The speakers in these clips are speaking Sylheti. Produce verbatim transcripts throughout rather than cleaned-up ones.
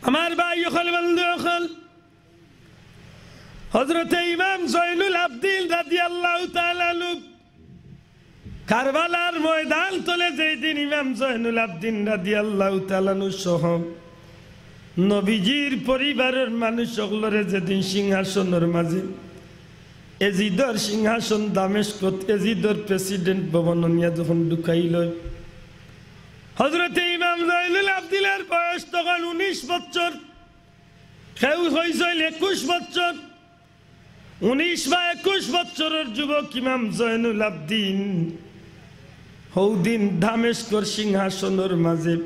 আমার ভাই অকল, বন্ধু অকল, হযরতে ইমাম জয়নুল আবদিন রাদিয়াল্লাহু তাআলা আনহু কারবালার ময়দান তলে যেদিন ইমাম জয়নুল আবদিন রাদিয়াল্লাহু তাআলা আনহু সহ নবীজির পরিবারর মানুষ অকলরে যেদিন সিংহাসনর মাঝে, এজিদর সিংহাসন দামেস্কত, এজিদর প্রেসিডেন্ট ভবন নিয়া যখন ঢুকাইল, হযরতে ইমাম জয়নুল আবদিনের বয়স তখন উনিশ বছর, কেউ কইছইন একুশ বছর, উনিশ বা একুশ বছরর যুবক ইমাম জয়নুল আবদিন হৌদিন দামেস্কর সিংহাসনর মাঝে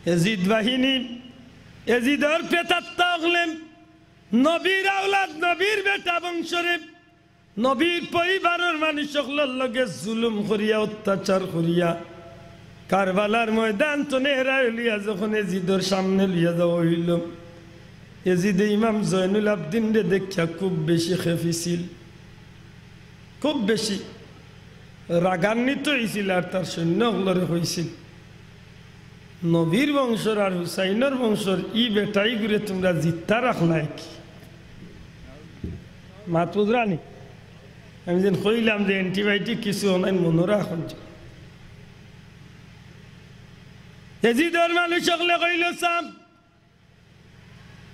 এজিদ বাহিনী, এজিদর প্রেতাত্মা অকলে, নবীর আওলাদ, নবীর বেটা বংশরে, নবীর পরিবারর মানুষ অকলর লগে জুলুম করিয়া, অত্যাচার করিয়া, কারবালার ময়দান তনে এরারে লইয়া যখন এজিদর সামনে লইয়া যাওয়া অইল, এজিদে ইমাম জয়নুল আবদিনরে দেখিয়া খুব বেশি খেপিছিল, খুব বেশি রাগান্বিত অইছিল। আর তার সৈন্য অকলরে কইছিল, "নবীর বংশর আর হুসাইনর বংশর ই বেটাইগুরে তুমরা জিত্তা রাখলায় কি?" মাত বুঝরানি? আমি যেন কইলাম যে অ্যান্টিবায়োটিক কিছু অনাইন মনো রাখুন। এজিদর মানুষ অকলে কইল, "সাব,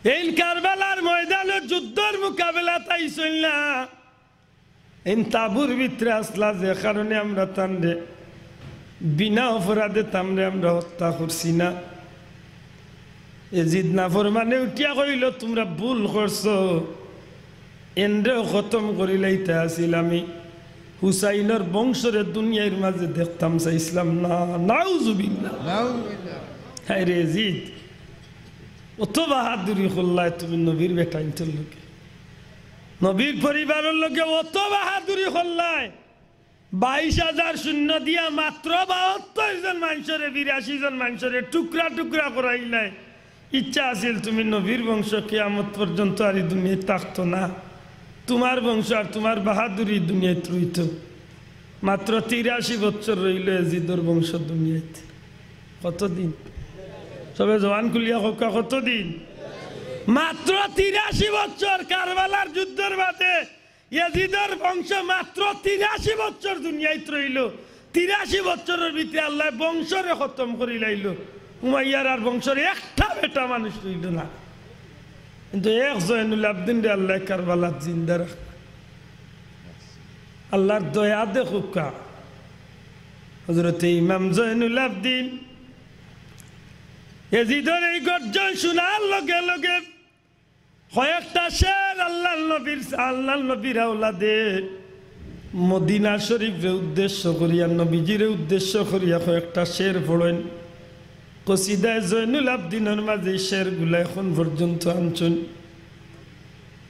এইন কারবালার ময়দানো যুদ্ধর মোকাবেলাত আইছইন না, এইন তাবুর ভিতরে আছলা, যে কারণে আমরা তানরে বিনা অপরাধে তানরে আমরা হত্যা করছি না।" এজিদ নাফরমানে উঠিয়া কইল, "তুমরা ভুল করছো, এনরেও খতম করিলাইতা আছিল আমি, হুসাইনর বংশরে দুনিয়ার মাঝে দেখতাম চাইছিলাম না।" নাউজুবিল্লাহ। নাউজুবিল্লাহ। হায় রে এজিদ, অত বাহাদুরি করলায় তুমি নবীর বেটাইন্তর লগে, নবীর পরিবারর লগে অত বাহাদুরি করলায়। বাইশ হাজার সৈন্য দিয়া মাত্র বাহাত্তর জন মানষরে, বিরাশি জন মানষরে টুকরা টুকরা করাইলায়। ইচ্ছা আছিল তুমি নবীর বংশ কিয়ামত পর্যন্ত আর ই দুনিয়াত থাকতো না, তুমার বংশ আর তুমার বাহাদুরি দুনিয়াত রইতো। মাত্র তিরাশি বছর রইল এজিদর বংশ দুনিয়াত। কতদিন? সবে জবান খুলিয়া কউক্কা, কতদিন? মাত্র তিরাশি বছর। কারবালার যুদ্ধর বাদে এজিদর বংশ মাত্র তিরাশি বছর দুনিয়াত রইল। তিরাশি বছরর ভিতরে আল্লায় বংশরে খতম করিলাইল। উমাইয়ার আর বংশর একটা বেটা মানুষ রইল না। কিন্তু এক জয়নুল আবদিনরে আল্লায় কারবালাত জিন্দা রাখলা। আল্লার দয়া দেখউক্কা। হযরতে ইমাম জয়নুল আবদিন এজিদর এই গর্জন শুনার লগে লগে কয়েকটা শের আল্লার নবীর, আল্লার নবীর আওলাদে মদিনা শরীফরে উদ্দেশ্য করিয়া, নবীজিরে উদ্দেশ্য করিয়া কয়েকটা শের পড়ইন। কসিদায়ে জয়নুল আবদিনর মাঝে ই শেরগুলা এখন পর্যন্ত আনছইন।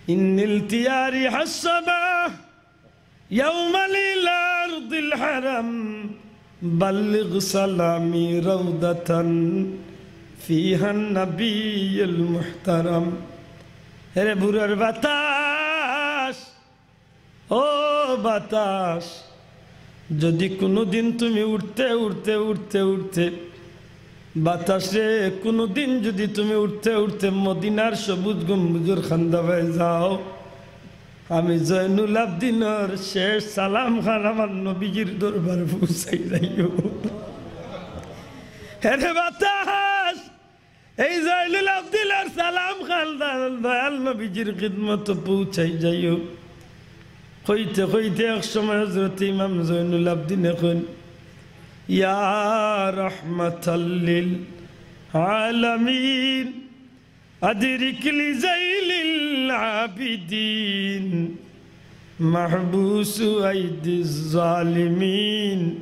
ইন্নিল তিয়ারি হাসাবা ইয়াউমাল ইলা আরদিল হারাম, বাল্লিগ সালামি রাউদাতান ফিহান নাবিয়ুল মুহতারাম। হেরে ভোরর বাতাস, ও বাতাস, যদি কুনুদিন তুমি উড়তে উড়তে উড়তে উড়তে বাতাসে কুনুদিন যদি তুমি উড়তে উড়তে মদিনার সবুজ গম্বুজর কান্দাবায় যাও, আমি জয়নুল আবদিনর শেষ সালাম খান আমার নবীজির দরবারে পৌঁছাই যাইও। হেরে বাতাস, এই জয়নুল আবদিনর সালাম খান দয়াল নবীজির খিদমতো পৌঁছাই যাইও। কইতে কইতে এক সময় হযরত ইমাম জয়নুল আবদিনে কইন, ইয়া রাহমাতাল লিল আলামিন, আদরিক লিজাইলিল আবিদিন, মাহবুসু আইদিজ জালিমিন,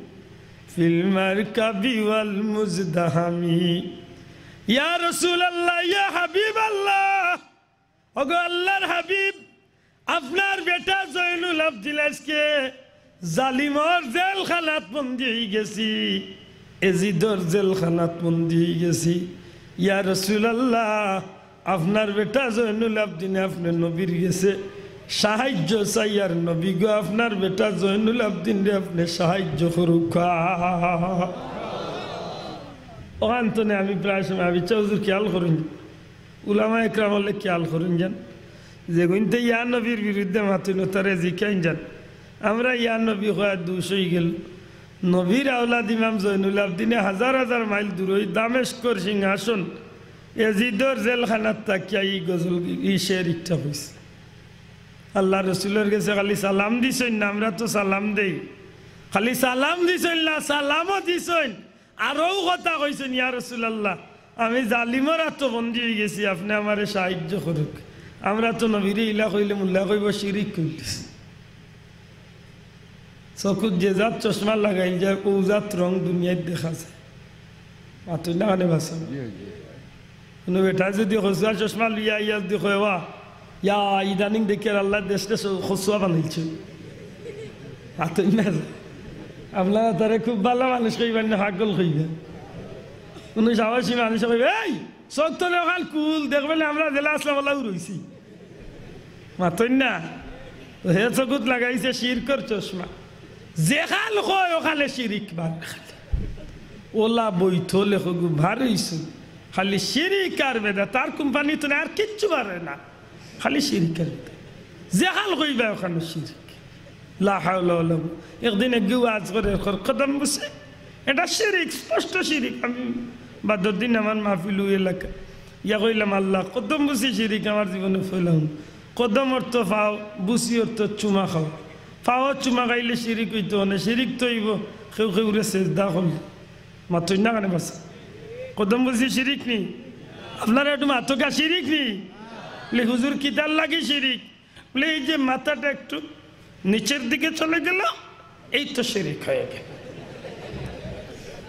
ফিল মারকাবি ওয়াল মুজদাহামি। ইয়া রাসূলুল্লাহ, ইয়া হাবিবাল্লাহ, ওগো আল্লার হাবিব, আপনার বেটা জয়নুল আবদিন আজকে জালিমর জেলখানাত বন্দী অইগেছি, এজিদর জেলখানাত বন্দী অইগেছি। ইয়া রাসূলুল্লাহ, আপনার বেটা জয়নুল আবদিনে আপনে নবীর গেছে সাহায্য চাইয়ার, নবী গো, আপনার বেটা জয়নুল আবদিনরে আপনে সাহায্য করউক্কা। অখান তনে আমি প্রায় সময়, আমি চাই হুজুর খেয়াল করইন, উলামা একরাম অকলে খেয়াল করইন যান, যেগুইন্তে ইয়া নবীর বিরুদ্ধে মাতইন, তারে জিকাইন যান, আমরা ইয়া নবী কওয়া দুষ অইগেল। নবীর আওলাদ ইমাম জয়নুল আবদিনে হাজার হাজার মাইল দূরই দামেস্কর সিংহাসন এজিদর জেলখানাত থাকিয়া ই গজল, ই শের ইকটা কইছে। আল্লার রসুলর গেছে খালি সালাম দিছইন না, আমরা তো সালাম দেই, খালি সালাম দিছইন না, সালামও দিছইন। আরও কথা কইছইন, "ইয়া রাসূলুল্লাহ, আমি জালিমর আতো বন্দী অইগেছি, আপনে আমারে সাহায্য করুক।" আমরা তো নবীরে ইলা কইলে মুল্লা কইবো, "শিরিক কইলিস।" চকুত যে জাত চশমা লাগাইল যায়, অউ জাত রং দুনিয়াত দেখা যায়। মাতইন না কেনে বাসা? কুনু বেটায় যুদি খসুয়া চশমা লইয়া আইয়া যুদি কয়, "ওয়া, ইয়া, ইদানিং দেখিয়ার আল্লায় দেশরে স-, খসুয়া বানাইছে।" মাতইন না। আপনারা তারে খুব ভালা মানুষ কইবা না, পাগল কইবা। কুনু সাহসী মানুষে কইবা, "এই, চউখ তলে অখান খুল, দেখবে না আমরা যেলা আছলাম অলাউ রইছি।" মাতইন না। তো হে চকুত লাগাইছে শিরকর চশমা। যেখান কয় অখানে শিরিক বার খালি। অলা বইত লেখক বার অইছে। খালি শিরিক আর বেদাত, তার কোম্পানিত না আর কিচ্ছু বার অয় না। খালি শিরিক আর বেদাত। যেখান কইবা অখানে শিরিক। লা হাওলা ওয়ালা কুওয়াতা। একদিন একগু ওয়াজ করে, কর, কদম বুসি। এটা শিরিক, স্পষ্ট শিরিক। আমি বাদর দিন আমার মাহফিল অউ এলাকা। ইয়া কইলাম, "আল্লাহ, কদম বুসি শিরিক আমার জীবনে ফইলাম।" কদম অর্থ পাও, বুসি অর্থ চুমা খাও। পাও চুমা খাইলে শিরিক অইতো না, শিরিক তো অইবো কেউ কেউরে সেজদা করলে। মাতইন না কেনে বাসা? কদম বুসি শিরিক নি? আপনারা একটু মাতউক্কা, শিরিক নি? বলে, "হুজুর, কিতার লাগি শিরিক?" বলে, "এই যে মাথাটা একটু নিচের দিকে চলে গেল, এই তো শিরিক হয়ে গেল।"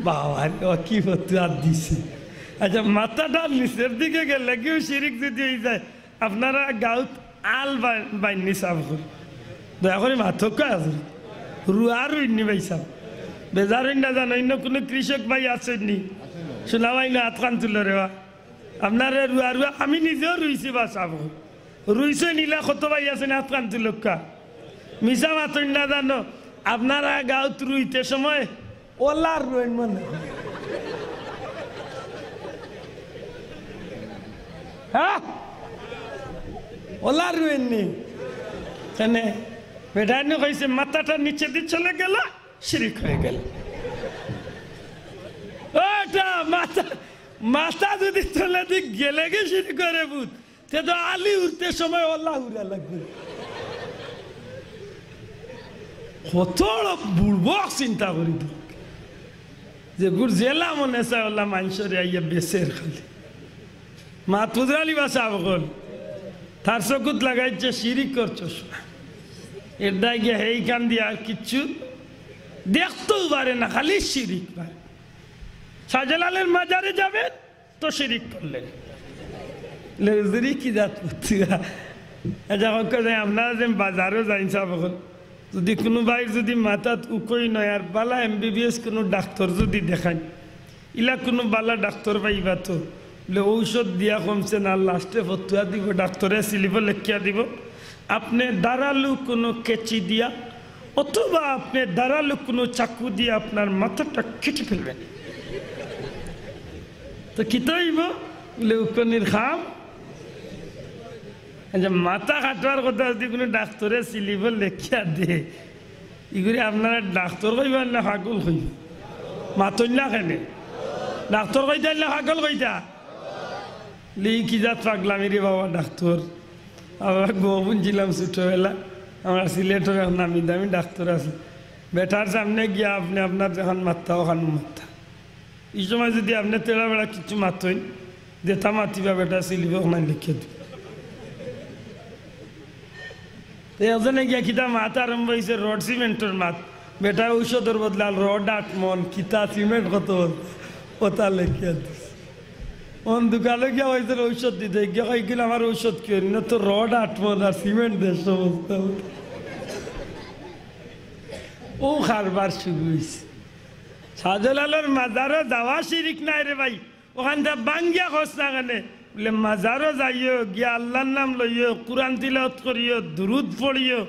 বাবা রে, ও কি ফতুয়া দিছে। আচ্ছা, মাথাটা নিচের দিকে গেলে কিও শিরিক যুদি অই যায়, আপনারা গাউত আল বাই-, বাইননি সাফ করি। দয়া করি মাতউক্কা আছে। রুয়া রুইননি ভাই সাব। বেজার অইন না জানো, অইন্য কুনু কৃষক ভাই আছইন নি? শোনা ভাই না, আতখান তুলো রে বা। আপনারে রুয়া রুয়া, আমি নিজেও রুইছি বা সাফ। রুইছইন ইলা কত ভাই আছইন, আতখান তুলউক্কা। মিছা মাতইন না জানো, আপনারা গাউত রুইতে সময় অলা রুইন মনে। হ্যাঁ? অলা রুইন নি? কেনে? বেটায় নু কইছে, "মাথাটা নিচেদি চলে গেল, শিরিক হয়ে গেল।" ওটা মাথা, মাথা যুদি তলেদি গেলেগি শিরিক অইবো, তে তো আলি উড়তে সময় অলা উড়া লাগবো। কত বড় বুড়বক চিন্তা করি তো। যেগুর যেলা মনে চায় অলা মানষরে আইয়া বেচের খালি। মাত বুঝরানি বা সাব অকল? তার চকুত লাগাইছে শিরিকর চশমা। এর দায় গিয়া হেই কান দিয়া আর কিচ্ছু দেখতেও পারে না, খালি শিরিক পারে। শাহজালালের মাজারে যাবেন, তো শিরিক করলেন। লে হুজুরি কি জাত করছি? আচ্ছা, হক করে আপনারা যে বাজারও যাইন সাব অকল, যুদি কুনু ভাইর যুদি মাথাত উকই নয় আর বালা এমবিবিএস কুনু ডাক্তর যুদি দেখাইন, ইলা কুনু বালা ডাক্তর পাইবা তো? বলে, "ঔষধ দিয়া কমছে না, লাস্টে ফতুয়া দিব, ডাক্তরে স্লিপও লেখিয়া দিব, আপনে ধারালো কুনু কেচি দিয়া অথবা আপনে ধারালো কুনু চাকু দিয়া আপনার মাথাটা কেটে ফেলবেন।" তো কিতা অইবো? বলে, "উকনির খাম।" আচ্ছা, মাথা কাটার কথা যুদি কুনু ডাক্তরে স্লিপও লেখিয়া দে, ইগুরে আপনারা ডাক্তর কইবা না পাগল কইবা? মাতইন না কেনে? ডাক্তর কইতা না পাগল কইতা? লি কি জাত পাগলামি রে বাবা ডাক্তর। আমরা গো বুনছিলাম ছোটবেলা, আমরা সিলেটর এক নামি দামি ডাক্তর আছে। বেটার সামনে গিয়া আপনে আপনার যেখান মাত্তা, ওখান মাত্তা। ই সময় যুদি আপনে তেড়া বেড়া কিচ্ছু মাতইন, যেতা মাতিবা বেটা স্লিপো অখান লেখিয়া দিবা। তো একজনে গিয়া কিতা মাত আরম্ভ অইছে, রড সিমেন্টর মাত। বেটায় ঔষধর বদলা রড আট মন, কিতা সিমেন্ট কত বল, ওতা লেখিয়া দিছে। অন দোকানো গিয়া কইছে ঔষধ দিতে, গিয়া কয়, "কিলা আমার ঔষধ কিওর? ইনো তো রড আট মন আর সিমেন্ট দেড়শো বস্তা।" অউ কারবার শুরু অইছে। শাহজালালর মাজারো যাওয়া শিরিক নায় রে ভাই। অখানটা ভাঙ্গিয়া কস না কেনে? বলে, "মাজারো যাইও, গিয়া আল্লার নাম লইও, কুরআন তিলাওত করিও, দুরুদ পড়িও,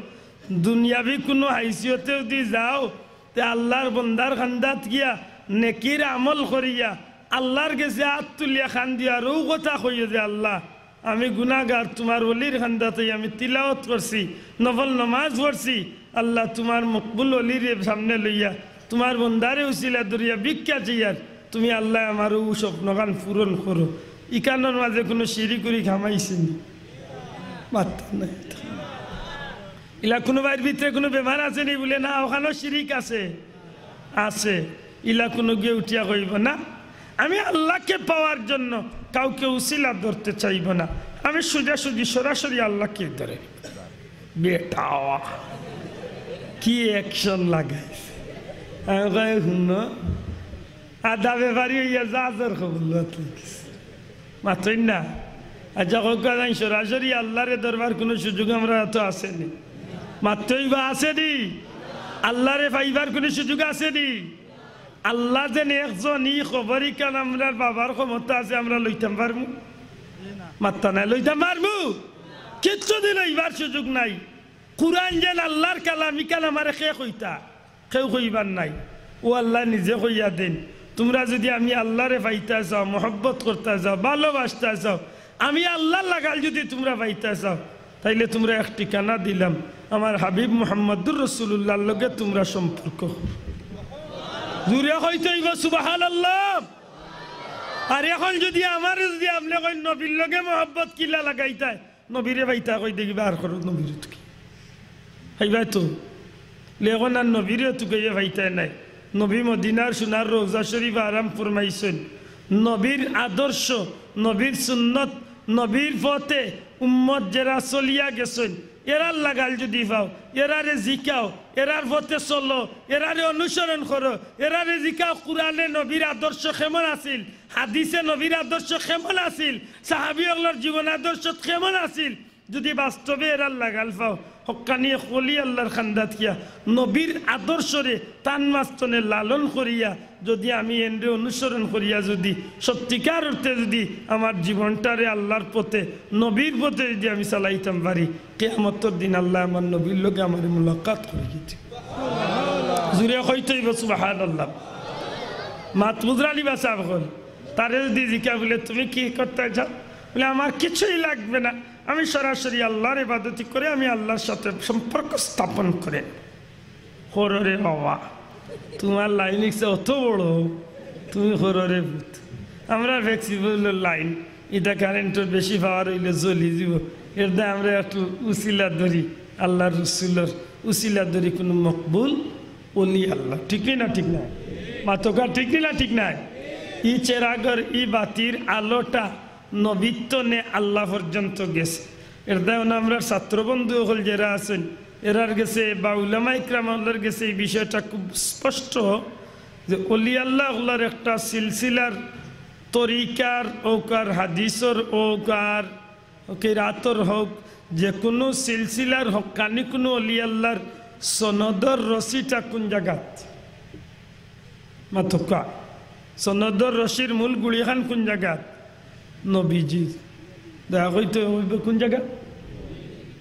দুনিয়াবি কুনু হাইসিয়তে যুদি যাও, তে আল্লার বন্দার কান্দাত গিয়া নেকির আমল করিয়া আল্লার গেছে আত তুলিয়া কান্দিও আর অউ কথা কইও যে, 'আল্লা, আমি গুনাগার, তুমার ওলির খান্দাত আমি তিলাওয়াত করছি, নফল নমাজ পড়ছি। আল্লাহ, তুমার মকবুল ওলিরে সামনে লইয়া, তুমার বন্দারে উসিলা ধরিয়া ভিক্ষা চাইয়ার, তুমি আল্লাহ আমার অউ স্বপ্নখান পূরণ করো। ইখানর মাঝে কুনু শিরিক উরিক হামাইছে নি? মাত্তা নাই। ইলা কুনুবাইর ভিতরে কুনু বেমার আছে নি? বুলে, না, অখানও শিরিক আছে। আছে। ইলা কুনুগিয়ে উঠিয়া কইবো না, আমি আল্লাহকে পাওয়ার জন্য কাউকে উসিলা ধরতে চাইবো না, আমি সোজাসুজি সরাসরি আল্লাহকে ধরে। বেটা, কি action লাগাইছে! আমি কই, হুনো, আধা বেপারি অইয়া জাহাজর কবুল লইছে। মাতইন না। আচ্ছা, কউক্কা চাইন, সরাসরি আল্লাহরে ধরবার কুনু সুযোগ আমরার আতো আছে নি? মাতইন বা, আছে নি? আল্লাহরে পাইবার কুনু সুযোগ আছে নি? আল্লাহ যেন একজন, ই খবর ইখান আমরার পাবার ক্ষমতা আছে, আমরা লইতাম পারমু? মাত্তা নাই, লইতাম পারমু? কিচ্ছু দি লইবার সুযোগ নাই। কুরআন যেন আল্লাহর কালাম, ইখান আমারে কে কইতা? কেউ কইবার নাই। অউ আল্লায় নিজে কইয়া দেইন, তুমরা যুদি আমি আল্লাহরে পাইতায় চাও, মহব্বত করতায় চাও, ভালোবাসতায় চাও, আমি আল্লাহর লাগাল যুদি তুমরা পাইতায় চাও, তাইলে তুমরা এক ঠিকানা দিলাম, আমার হাবিব মুহাম্মদুর রাসূলুল্লাহর লগে তুমরা সম্পর্ক। জুরে কইতে অইবো সুবহানাল্লাহ। আর অখন যুদি আমারে যুদি আপনে কইন, নবীর লগে মহব্বত কিলা লাগাইতায়, নবীরে পাইতায় কই দেখি, বার করো নবীরে তুকি। পাইবায় তো? লে অখন আর নবীরে তুকাইয়া পাইতায় নায়। নবী মদিনার সোনার রওজা শরীফ আরাম ফরমাইছইন। নবীর আদর্শ, নবীর সুন্নত, নবীর পথে উম্মত যেরা চলিয়া গেছইন, এরার লাগাল যুদি পাও, এরারে জিকাও, এরার পথে চলো, এরারে অনুসরণ করো, এরারে জিকাও, কুরআনে নবীর আদর্শ কেমন আছিল, হাদিসে নবীর আদর্শ কেমন আছিল, সাহাবী অকলর জীবন আদর্শ কেমন আছিল, যুদি বাস্তবে এরার লাগাল পাও, হক্কানি এক ওলি আল্লাহর খান্দাত গিয়া নবীর আদর্শরে তান মাঝ তনে লালন করিয়া যুদি আমি এনরে অনুসরণ করিয়া যুদি সত্যিকার অর্থে যুদি আমার জীবনটারে আল্লাহর পথে, নবীর পথে যুদি আমি চালাইতাম পারি, কিয়ামতর দিন আল্লায় আমার নবীর লগে আমারে মুলাকাত করি দিতে। জুরে কইতে অইবো সুবহানাল্লাহ। মাত বুঝরা নি বা সাব অকল? তারে যুদি জিকা বুলে, "তুমি কি করতায় চাও?" বুলে, "আমার কিছুই লাগবে না, আমি সরাসরি আল্লাহর ইবাদতি করে আমি আল্লাহর সাথে সম্পর্ক স্থাপন করে।" করো রে বাবা, তুমার লাইন ইকছে অত বড়, তুমি করো রে পুত। আমরা flexible লাইন, ইটা কারেন্টর বেশি পাওয়ার অইলে জ্বলি যিবো। এর দায় আমরা একটু উসিলা ধরি, আল্লাহর রসুলর উসিলা ধরি কুনু মকবুল ওলি আল্লাহ। ঠিক নি না? ঠিক নায়? মাতকা ঠিক নি না? ঠিক নায়? ই চেরাগর, ই বাতির আলোটা নবীর তনে আল্লাহ পর্যন্ত গেছে। এর দায় অনো আমরার ছাত্র বন্ধু অকল যেরা আছইন, এরার গেছে বা উলামা ইকরাম অকলর গেছে ই বিষয়টা খুব স্পষ্ট যে অলি আল্লাহ অকলর একটা সিলসিলার তরিকার অউক আর হাদিসর অউক আর কেরাতর হউক, যেকুনু সিলসিলার হক্কানি কুনু অলি আল্লাহর সনদর রশিটা কুন জাগাত? মাতকা। সনদর রশির মূল গুড়িখান কুন জাগাত? নবীজি। দয়া কইতে অইবো কুন জাগাত?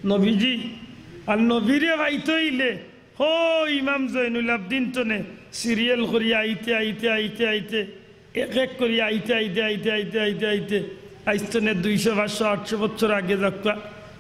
নবীজি। আর নবীরে পাইতে অইলে হো ইমাম জৈনুল আবদিন তনে সিরিয়াল করিয়া আইতে, আইতে, আইতে, আইতে, এক এক করিয়া আইতে, আইতে, আইতে, আইতে, আইতে, আইতে, আইজ তনে দুইশো, পাঁচশো, আটশো বছর আগে যাউক্কা,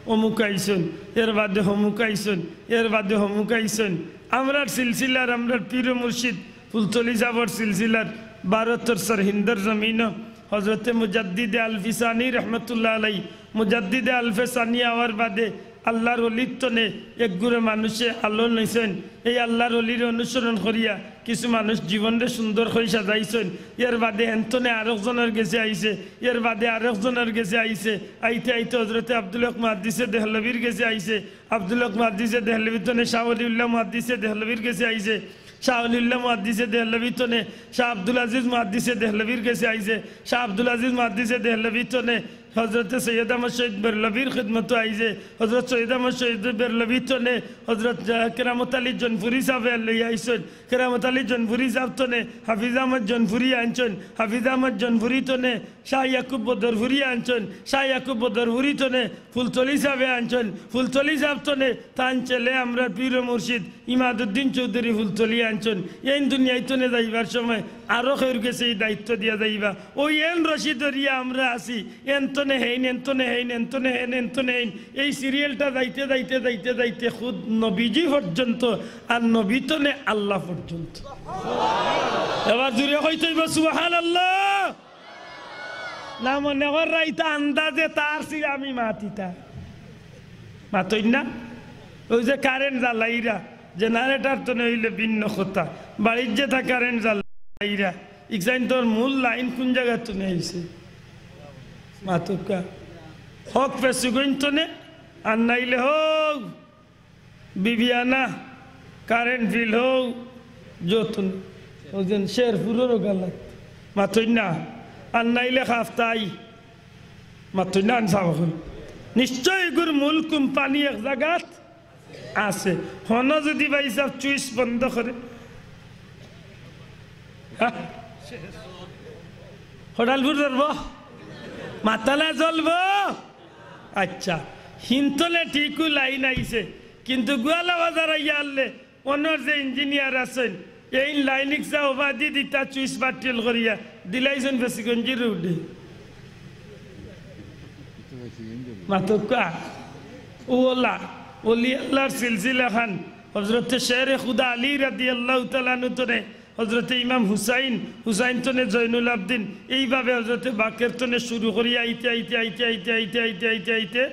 অমুক আইছইন, এর বাদে হমুক আইছইন, এর বাদে হমুক আইছইন। আমরার সিলসিলার, আমরার পীর ও মুর্শিদ ফুলতলি সাবর সিলসিলার ভারতর সরহিন্দর জমিন হজরতে মুজাদ্দিদে আলফি সানি রহমতুল্লাহ আলাই, মুজাদ্দিদে আলফে সানি আওয়ার বাদে আল্লাহর অলির তনে এক গুরে মানুষে আলো নিছইন। এই আল্লাহর অলির অনুসরণ করিয়া কিছু মানুষ জীবনরে সুন্দর করি সাজাইছইন। এর বাদে এন তনে আরক জনর গেছে আইছে, এর বাদে আরক জনর গেছে আইছে। আইতে আইতে হজরতে আব্দুল হক মুহাদ্দিসে দেহলভির গেছে আইছে, আব্দুল হক মুহাদ্দিসে দেহলভি তনে শাহ অলিউল্লাহ মুহাদ্দিসে দেহলভির গেছে আইছে, শাহ অলিউল্লাহ মুহাদ্দিসে দেহলভি তনে শাহ আব্দুল আজিজ মুহাদ্দিসে দেহলভির গেছে আইছে, শাহ আব্দুল আজিজ মুহাদ্দিসে দেহলভি তনে হজরতে সৈয়দ আহমদ শহীদ বেরলভির খিদমতো আইছে, হজরত সৈয়দ আহমদ শহীদ বেরলভি তনে হজরত, আহ, কেরামত আলী জনপুরি সাবে লইয়া আইছইন, কেরামত আলী জনপুরি সাব তনে হাফিজ আহমদ জনপুরি আনছইন, হাফিজ আহমদ জনপুরি তনে শাহ ইয়াকুব বদরপুরি আনছইন, শাহ ইয়াকুব বদরপুরি তনে ফুলতলি সাবে আনছইন, ফুলতলি সাব তনে তান ছেলে আমরার পীর মুর্শিদ ইমাদুদ্দিন চৌধুরী ফুলতলি আনছইন। এইন দুনিয়াইত তনে যাইবার সময় আরো কেউর গেছে ই দায়িত্ব দিয়া যাইবা। অউ এইন রশি ধরিয়া আমরা আছি, এইন তনে হেইন, এইন তনে হেইন, এইন তনে হেইন, এইন তনে হেইন। এই সিরিয়ালটা যাইতে যাইতে যাইতে যাইতে খুদ নবীজি পর্যন্ত, আর নবী তনে আল্লাহ পর্যন্ত। এবার জুরে কইতে অইবো সুবহানাল্লাহ। না মনে কররা ইতা আন্দাজে তার সি আমি মাতিতা। মাতইন না? অউ যে কারেন্ট জ্বালাইরা, জেনারেটর তনে অইলে ভিন্ন কথা, বাড়ির যেতা কারেন্ট জ্বালাইরা, ইকসাইন তোর মূল লাইন কুন জাগা তনে আইছে? মাতউক্কা। হক ফেসুগঞ্জ তনে, আর নাইলে হউ বিবিয়ানা, কারেন্ট ফিল্ড হউ, যতন, অউ যেন শেরপুরর গালাত। মাতইন না, আর নাইলে খাফতাই। মাতইন না, আনসাব অকল। নিশ্চয় ইগুর মূল কোম্পানি এক জাগাত আছে। হনো যদি ভাই সাব সুইচ বন্ধ করে। হ্যাঁ? হডালপুর ধরবো? মাতালা জ্বলবো? আচ্ছা, হিনতলে ঠিকউ লাইন আইছে, কিন্তু গোয়ালা বাজার আইয়া আনলে অনর যে ইঞ্জিনিয়ার আছইন, এইন লাইন ইকসা ওবাদি দিতা সুইচ বাতিল করিয়া দিলাইছইন ফেসুগঞ্জি রোডে। মাতউক্কা, অউ অলা, অলি আল্লাহর সিলসিলা খান, হজরতে শেরে খুদা আলী রাদিয়াল্লাহু তাআলা আনহু তনে হজরতে ইমাম হুসাইন, হুসাইন তনে জয়নুল আবদিন, এইভাবে হজরতে বাকের তনে শুরু করিয়া আইতে আইতে আইতে আইতে আইতে আইতে আইতে আইতে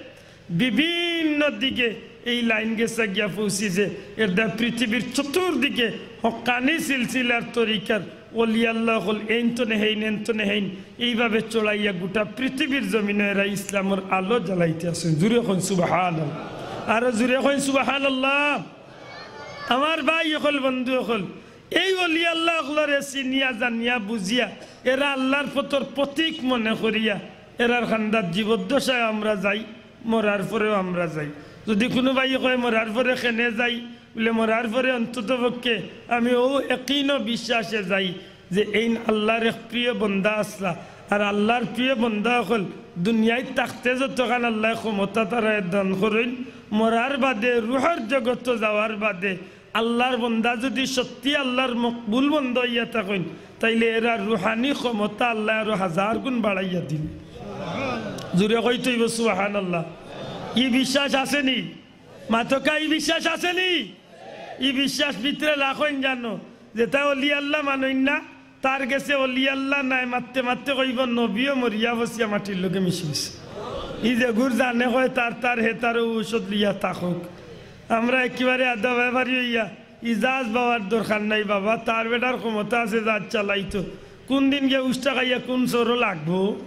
বিভিন্ন দিকে এই লাইন গেছে গিয়া পৌঁছিছে। এর দ্বারা পৃথিবীর চতুর্দিকে হক্কানি সিলসিলার তরিকার অলি আল্লাহ অকল এইন তনে হেইন, এইন তনে হেইন, এইভাবে চড়াইয়া গোটা পৃথিবীর জমিনো এরা ইসলামর আলো জ্বালাইতে আছইন। জুরে কইন সুবহানাল্লাহ। আরো জুরে কইন সুবহানাল্লাহ। আমার ভাই অকল, বন্ধু অকল, এই অলি আল্লাহ অকলরে চিনিয়া, জানিয়া, বুঝিয়া, এরা আল্লাহর পথর প্রতীক মনে করিয়া, এরার কান্দাত জীবদ্দশায় আমরা যাই, মরার পরেও আমরা যাই। যদি কুনু ভাই কয়, "মরার পরে কেনে যাই?" বুলে, "মরার পরে অন্তত পক্ষে আমি অউ একিন ও বিশ্বাসে যাই যে এইন আল্লাহর এক প্রিয় বন্দা আছলা, আর আল্লাহর প্রিয় বন্দা অকল দুনিয়াত থাকতে যতখান আল্লায় ক্ষমতা তারারে দান করইন, মরার বাদে, রুহর জগতো যাওয়ার বাদে আল্লাহর বন্দা যদি সত্যি আল্লাহর মকবুল বন্দা অইয়া থাকইন, তাইলে এরার রুহানি ক্ষমতা আল্লায় আরো হাজার গুণ বাড়াইয়া দিন।" জুরে কইতে অইবো সুবহানাল্লাহ। ই বিশ্বাস আছে নি? মাতউক্কা, ই বিশ্বাস আছে নি? ই বিশ্বাস ভিতরে রাখইন জানো, যেতা অলি আল্লাহ মানইন না, তার গেছে অলি আল্লাহ নায়, মাততে মাততে কইবো, "নবীও মরিয়া বসিয়া মাটির লগে মিশি গেছে।" ই যেগুর জানে কয় তার, তার হে তার ঔষধ লইয়া থাকউক। আমরা একেবারে আধা ব্যাপারী অইয়া, ইজাজ বাবার দরকার নাই বাবা, তার বেটার ক্ষমতা আছে, জাজ চালাইতো। কুন দিন গিয়া উষ্টা খাইয়া কুন চোরো লাগবো,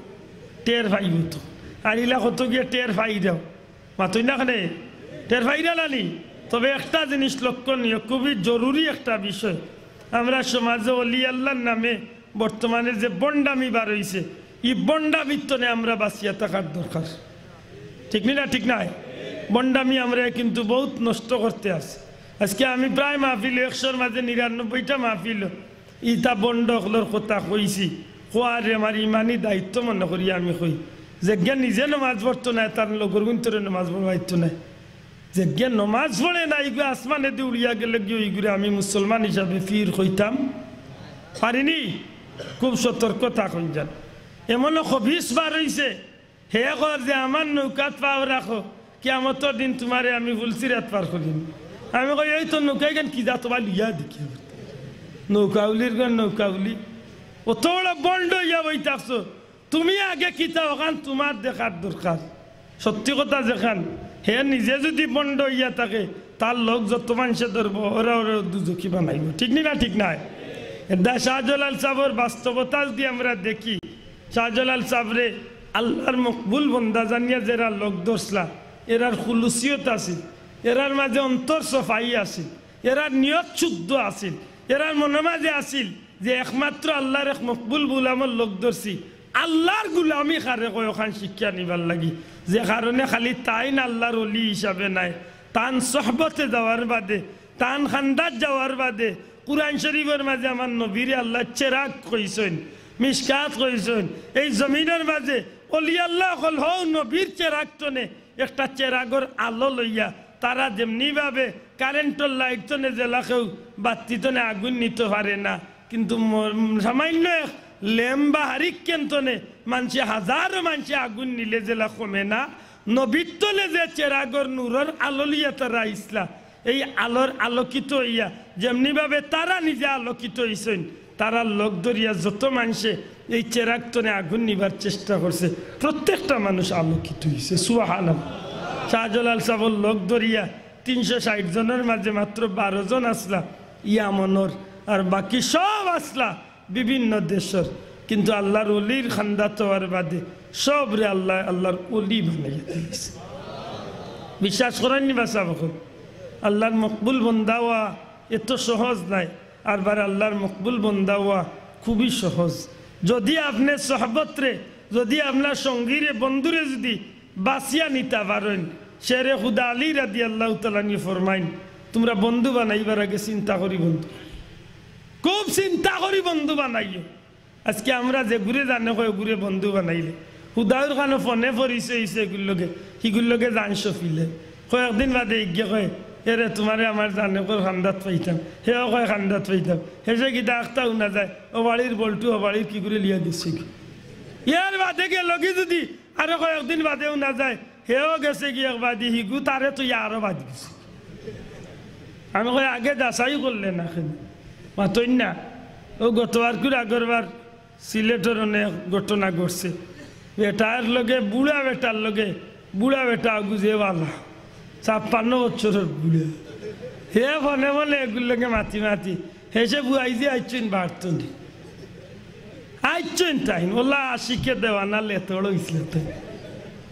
টের পাইবো তো। আর ইলা কত গিয়া টের পাই দাও। মাতইন না কেনে? টের পাইরা না নি? তবে একটা জিনিস লক্ষণীয়, খুবই জরুরি একটা বিষয়। আমরা সমাজে অলি আল্লাহর নামে বর্তমানে যে ভন্ডামি বার অইছে, ই ভন্ডামির তনে আমরা বাঁচিয়া থাকার দরকার। ঠিক নি না? ঠিক নায়? ভন্ডামি আমরা কিন্তু বউত নষ্ট করতে আছে। আজকে আমি প্রায় মাহফিল, একশোর মাঝে নিরানব্বইটা মাহফিল ইতা ভন্ড অকলর কথা কইছি, কওয়ারে আমার ইমানি দায়িত্ব মনে করি আমি কই, যেগিয়ে নিজে নমাজ পড়তো নায়, তার লগর গুইন্তরে নমাজ পড়াইতো নায়। যেগিয়ে নমাজ পড়ে না, ইগু আসমানেদি উড়িয়া গেলে গিয়ে ইগুরে আমি মুসলমান হিসাবে ফির কইতাম পারিনি। খুব সতর্ক থাকইন যান। এমনও খবিস বার অইছে, হে কর যে আমার নৌকাত পাও রাখো, কিয়ামতর দিন তুমারে আমি ফুলসিরাত পার করিম। আমি কই, "এই তো নৌকা ইখান কি জাত বা লইয়া দেখি।" নৌকাউলির ঘর নৌকাউলি। অত বড় ভন্ড অইয়া বই থাকছো। তুমি আগে কিতা অখান তুমার দেখার দরকার। সত্যি কথা যেখান, হে নিজে যদি ভন্ড অইয়া থাকে, তার লগ যত মানষে ধরবো, ওরা ওরা দুজখি বানাইবো। ঠিক নি না? ঠিক নায়? এরদায় শাহজালাল সাবর বাস্তবতা যদি আমরা দেখি, শাহজালাল সাবরে আল্লাহর মকবুল বন্দা জানিয়া যেরা লগ ধরছলা, এরার খুলুসিয়ত আছিল, এরার মাঝে অন্তর সফাই আছিল, এরার নিয়ত শুদ্ধ আছিল, এরার মনর মাঝে আছিল যে একমাত্র আল্লাহর এক মকবুল গুলামর লগ ধরছি। আল্লাহর গুলামি কারে কয় অখান শিক্ষা নিবার লাগি, যে কারণে খালি তাইন আল্লাহর অলি হিসাবে নায়, তান সহবতে যাওয়ার বাদে, তান খান্দাত যাওয়ার বাদে, কুরআন শরীফর মাঝে আমার নবীরে আল্লায় চেরাগ কইছইন। মিশকাত কইছইন, এই জমিনর মাঝে অলি আল্লাহ অকল হউ নবীর চেরাগ তনে একটা চেরাগর আলো লইয়া, তারা যেমনি ভাবে কারেন্টর লাইট তনে যেলা কেউ বাত্তি তনে আগুন নিতো পারে না, কিন্তু ম-, সামান্য এক লেম বা হারিকেন তনে মানষে, হাজারো মানষে আগুন নিলে যেলা কমে না, নবীর তনে যে চেরাগর নূরর আলো লইয়া তারা আইছলা, এই আলোর আলোকিত অইয়া যেমনি ভাবে তারা নিজে আলোকিত অইছইন, তারার লগ ধরিয়া যত মানষে এই চেরাগ তনে আগুন নিবার চেষ্টা করছে, প্রত্যেকটা মানুষ আলোকিত অইছে। সুবহানাল্লাহ। শাহজালাল সাবর লগ ধরিয়া তিনশো ষাইট জনর মাঝে মাত্র বারো জন আছলা ইয়ামনর, আর বাকি সব আছলা বিভিন্ন দেশর। কিন্তু আল্লাহর অলির খান্দাত অওয়ার বাদে সবরে আল্লাহ, আল্লাহর অলি বানাইয়া দিছে। বিশ্বাস করইন নি বা সাব অকল? আল্লাহর মকবুল বন্দা অওয়া এত সহজ নায়। আর বার আল্লাহর মকবুল বন্দা অওয়া খুবই সহজ। যদি আপনে সহবতরে, যদি আপনার সঙ্গীরে, বন্ধুরে যদি বাছিয়া নিতা পারইন, শেরে খুদা আলী রাদিয়াল্লাহু তাআলা আনহু ফরমাইন, "তুমরা বন্ধু বানাইবার আগে চিন্তা করি বন্ধু, খুব চিন্তা করি বন্ধু বানাইও।" আজকে আমরা যেগুরে জানে কয়, ওগুরে বন্ধু বানাইলে, হুদাউর খানো ফোনে পরিচয় অইছে এগুর লগে, হিগুর লগে জান সফিলে। কয়েকদিন বাদে ইগে কয়, "এরে, তুমারে আমার জানে কর খান্দাত পাইতাম।" হেও কয়, "খান্দাত পাইতাম।" হেষে কিতা আখতা হুনা যায়, "ও বাড়ির বল্টু, ও বাড়ির কিগুরে লিয়া গেছে গি।" এর বাদে গেলো গি যদি আরো কয়েকদিন বাদে হুনা যায়, হেও গেছে গি এক বাদি, হিগু তারে থইয়া আরো বাদ গেছে। আমি কই, "আগে যাচাই করলে না কেনে?" মাতইন না। ও গত বারকুর আগর বার সিলেটর অনেক ঘটনা ঘটছে। বেটার লগে, বুড়া বেটার লগে, বুড়া বেটা অগু যে বালা, ছাপ্পান্ন বছরর বুড়া। হে মনে মনে এগুর লগে মাতি মাতি, হেষে বুয়াই যে আইছইন বাড়তনি। আইছইন তাইন, ওলা আশিকে দেওয়ানা লেতড় অইছিল তাইন।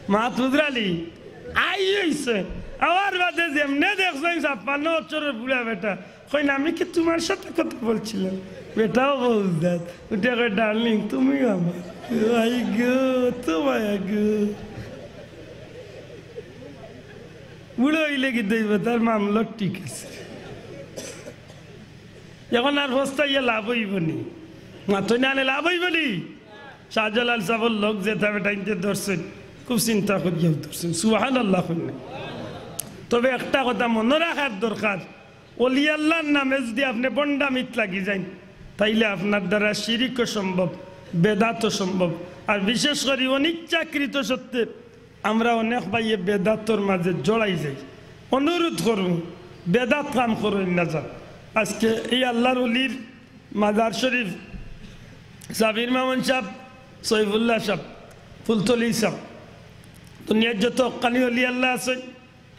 মাত বুঝরানি? আই অইছে। আওয়ার বাদে যেমনে দেখছইন ছাপ্পান্ন বছরর বুড়া বেটা, কইন, "আমি কি তুমার সাথে কথা বলছিলাম?" বেটাও বুঝদার। উঠে কয়, "ডার্লিং, তুমিও আমার।" আই গো, তো মায়া গো। বুড়া অইলে কিতা অইবো, তার মামলা ঠিক আছে। এখন আর পস্তাইয়া লাভ অইবো নি? মাতইন না, লাভ অইবো নি? শাহজালাল সাবর লগ যেতা বেটাইন্তে ধরছইন, খুব চিন্তা করিয়াউ ধরছইন। সুবহানাল্লাহ কইন না। তবে একটা কথা মনো রাখার দরকার, অলি আল্লাহর নামে যদি আপনে ভন্ডামিত লাগি যাইন, তাইলে আপনার দ্বারা শিরিকও সম্ভব, বেদাতও সম্ভব। আর বিশেষ করি অনিচ্ছাকৃত সত্ত্বে আমরা অনেক ভাইয়ে বেদাতর মাঝে জড়াই যাই। অনুরোধ করমু, বেদাত কাম করইন না যান। আজকে এই আল্লাহর অলির মাজার শরীফ, সাবির মামুন সাব, সইফুল্লাহ সাব, ফুলতলি সাব, দুনিয়ার যত হক্কানি অলি আল্লাহ আছইন,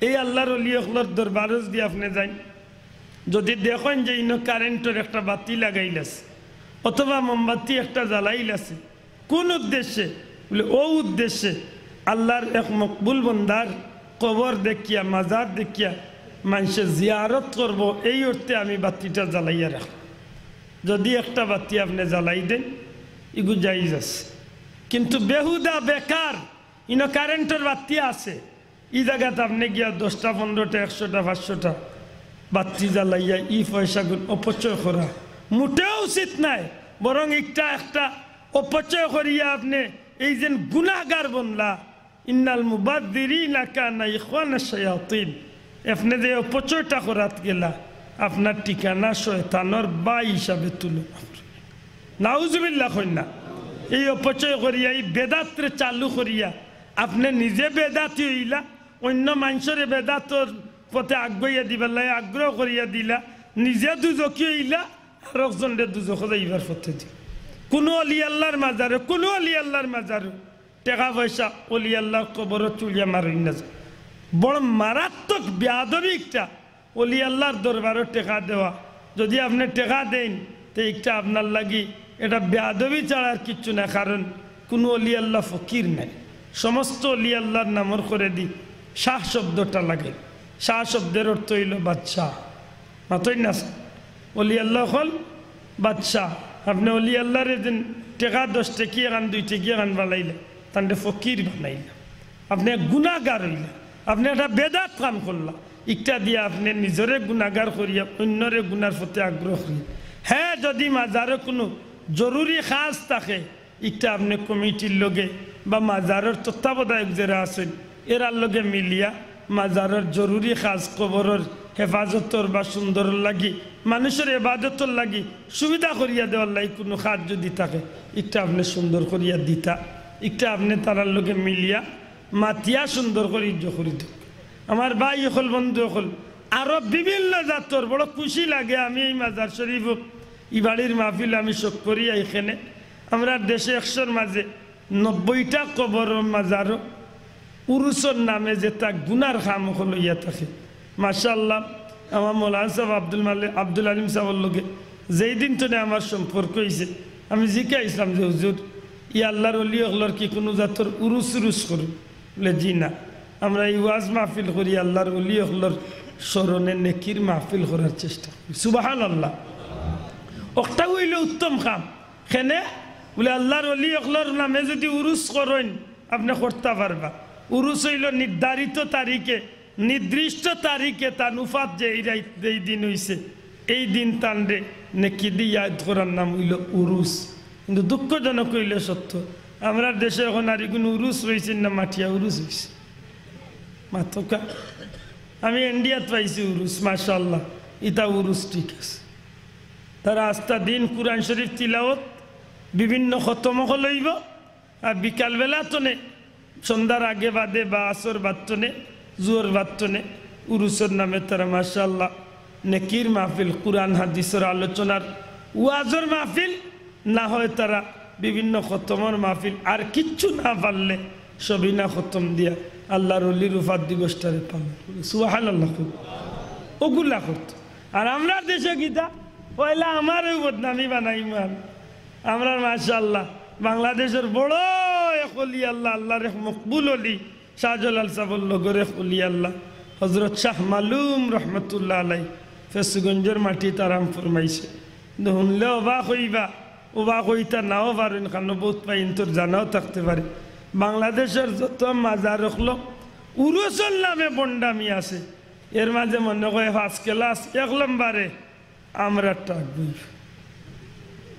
এই আল্লাহর অলি অকলর দরবারো যদি আপনে যাইন, যদি দেখইন যে ইনো কারেন্টর একটা বাতি লাগাইল আছে, অথবা মোমবাতি একটা জ্বালাইল আছে, কুন উদ্দেশ্যে? বলে, অউ উদ্দেশ্যে আল্লাহর এক মকবুল বন্দার কবর দেখিয়া, মাজার দেখিয়া মানষে জিয়ারত করবো, এই অর্থে আমি বাতিটা জ্বালাইয়া রাখলাম। যদি একটা বাতি আপনে জ্বালাই দেইন, ইগু জাইজ আছে, কিন্তু বেহুদা বেকার, ইনো কারেন্টর বাতি আছে, ই জাগাত আপনে গিয়া দশটা, পনরোটা, একশোটা, পাঁচশোটা বাতি জ্বালাইয়া ই পয়সাগুন অপচয় করা মোটেও উচিত নায়। বরং একটা একটা অপচয় করিয়া আপনে এই যেন গুনাহগার বনলা, "ইন্নাল মুবাযযিরিনা কানু ইখওয়ানাশ শায়াতিন।" আপনে যে অপচয়টা করাত গেলা, আপনার ঠিকানা শয়তানর ভাই হিসাবে তুলনা করবে। নাউজুবিল্লাহ কইন না। এই অপচয় করিয়া, এই বেদাতরে চালু করিয়া, আপনে নিজে বেদাতি অইলা, অইন্য মানষরে বেদাতর পথে আগুয়াইয়া দিবার লাগি আগ্রহ করিয়া দিলা, নিজে দুজখি অইলা, আরক জনরে দুজখো যাইবার পথে দি। কুনু অলি আল্লাহর মাজারো, কুনু অলি আল্লাহর মাজারো টেকা পয়সা অলি আল্লাহর কবরো তুলিয়া মারইন না। বড় মারাত্মক বেয়াদবি একটা। অলি আল্লাহর দরবারো টেকা দেওয়া, যদি আপনে টেকা দেইন, তে একটা আপনার লাগি এটা বেয়াদবি ছাড়া আর কিচ্ছু না, কারণ কুনু অলি আল্লাহ ফকির নায়। সমস্ত অলি আল্লাহর নামর করেদি শাহ শব্দটা লাগে। শাহ শব্দের অর্থ অইলো বাদশাহ। মাতইন না স্যার, অলি আল্লাহ অকল বাদশাহ। আপনে অলি আল্লাহরে যেন টেকা দশ টেকি এখান, দুই টেকি এখান বানাইলা, তানরে ফকির বানাইলা। আপনে গুনাহগার অইলা, আপনে একটা বেদাত কাম করলা। ইকটা দিয়া আপনে নিজরে গুনাহগার করিয়া অইন্যরে গুনার পথে আগ্রহ করিয়া। হ্যাঁ, যদি মাজারো কুনু জরুরি কাজ থাকে, ইটা আপনে কমিটির লগে বা মাজারর তত্ত্বাবধায়ক যেরা আছইন, এরার লগে মিলিয়া মাজারর জরুরি কাজ, কবরর হেফাজতর বা সুন্দরর লাগি, মানুষর এবাদতর লাগি সুবিধা করিয়া দেওয়ার লাগি কুনু কাজ যুদি থাকে, ইটা আপনে সুন্দর করিয়া দিতা, ইটা আপনে তারার লগে মিলিয়া মাতিয়া সুন্দর করি ইজ্জ করি দেউক্কা। আমার ভাই অকল, বন্ধু অকল, আরো বিভিন্ন জাতর বড় খুশি লাগে। আমি এই মাজার শরীফ, ই বাড়ির মাহফিল আমি শখ করি এইখানে। আমরার দেশে একশোর মাঝে নব্বইটা কবর মাজারো উরুসর নামে যেতা গুনার কাম অকল অইয়া থাকে। মাশাআল্লাহ, আমার মৌলানা সাব আব্দুল মালিক, আব্দুল আলিম সাবর লগে যেই দিন তনে আমার সম্পর্ক অইছে, আমি জিকাইছলাম যে, "হুজুর, ই আল্লার অলি অকলর কি কুনু জাতর উরুস উরুস করইন?" বুলে, "জি না, আমরা ই ওয়াজ মাহফিল করি, আল্লার অলি অকলর স্মরণে নেকির মাহফিল করার চেষ্টা করি।" সুবহানাল্লাহ। অকটাউ অইলো উত্তম কাম। কেনে? বুলে, আল্লার অলি অকলর নামে যুদি উরুস করইন, আপনে করতা পারবা। উরুস অইলো নির্ধারিত তারিখে, নির্দিষ্ট তারিখে তান উফাত যে এই রাইত, এই দিন অইছে, এই দিন তানরে নেকি দি ইয়াদ করার নাম অইলো উরুস। কিন্তু দুঃখজনক অইলো সত্য, আমরার দেশে অখন আর ইগুন উরুস রইছে না, মাটিয়া উরুস অইছে। মাতকা, আমি ইন্ডিয়াত পাইছি উরুস, মাশাআল্লাহ, ইতা উরুস ঠিক আছে। তারা আস্তা দিন কুরআন শরীফ তিলাওত, বিভিন্ন খতম অকল অইবো, আর বিকালবেলা তনে, সন্ধ্যার আগে বাদে বা আসর বাদ তনে, জুহর বাদ তনে, উরুসর নামে তারা মাশাআল্লাহ নেকির মাহফিল, কুরআন হাদিসর আলোচনার, ওয়াজর মাহফিল, না হয় তারা বিভিন্ন খতমর মাহফিল, আর কিচ্ছু না পারলে সবিনা খতম দিয়া আল্লার অলির উফাত দিবসটারে পালন করে। সুবহানাল্লাহ। অগুলা করতো। আর আমরার দেশে কিতা? পয়লা আমারেউ বদনামি বানাইমু আমি। আমরার মাশাআল্লাহ, বাংলাদেশর বড় এক অলি আল্লাহ, আল্লার এক মকবুল অলি, শাহজালাল সাবর লগর এক অলি আল্লাহ, হজরত শাহ মালুম রহমতুল্লাহ আলাই, ফেঞ্চুগঞ্জর মাটিত আরাম ফরমাইছে। কিন্তু হুনলে অবাক অইবা, অবাক অইতা নাও পারইন, কারণ বউত ভাইন্তর জানাও থাকতে পারে। বাংলাদেশর যত মাজার অকলো উরুসর নামে ভন্ডামি আছে, এর মাঝে মনে কয় first class, এক নম্বরে আমরার টাক বই।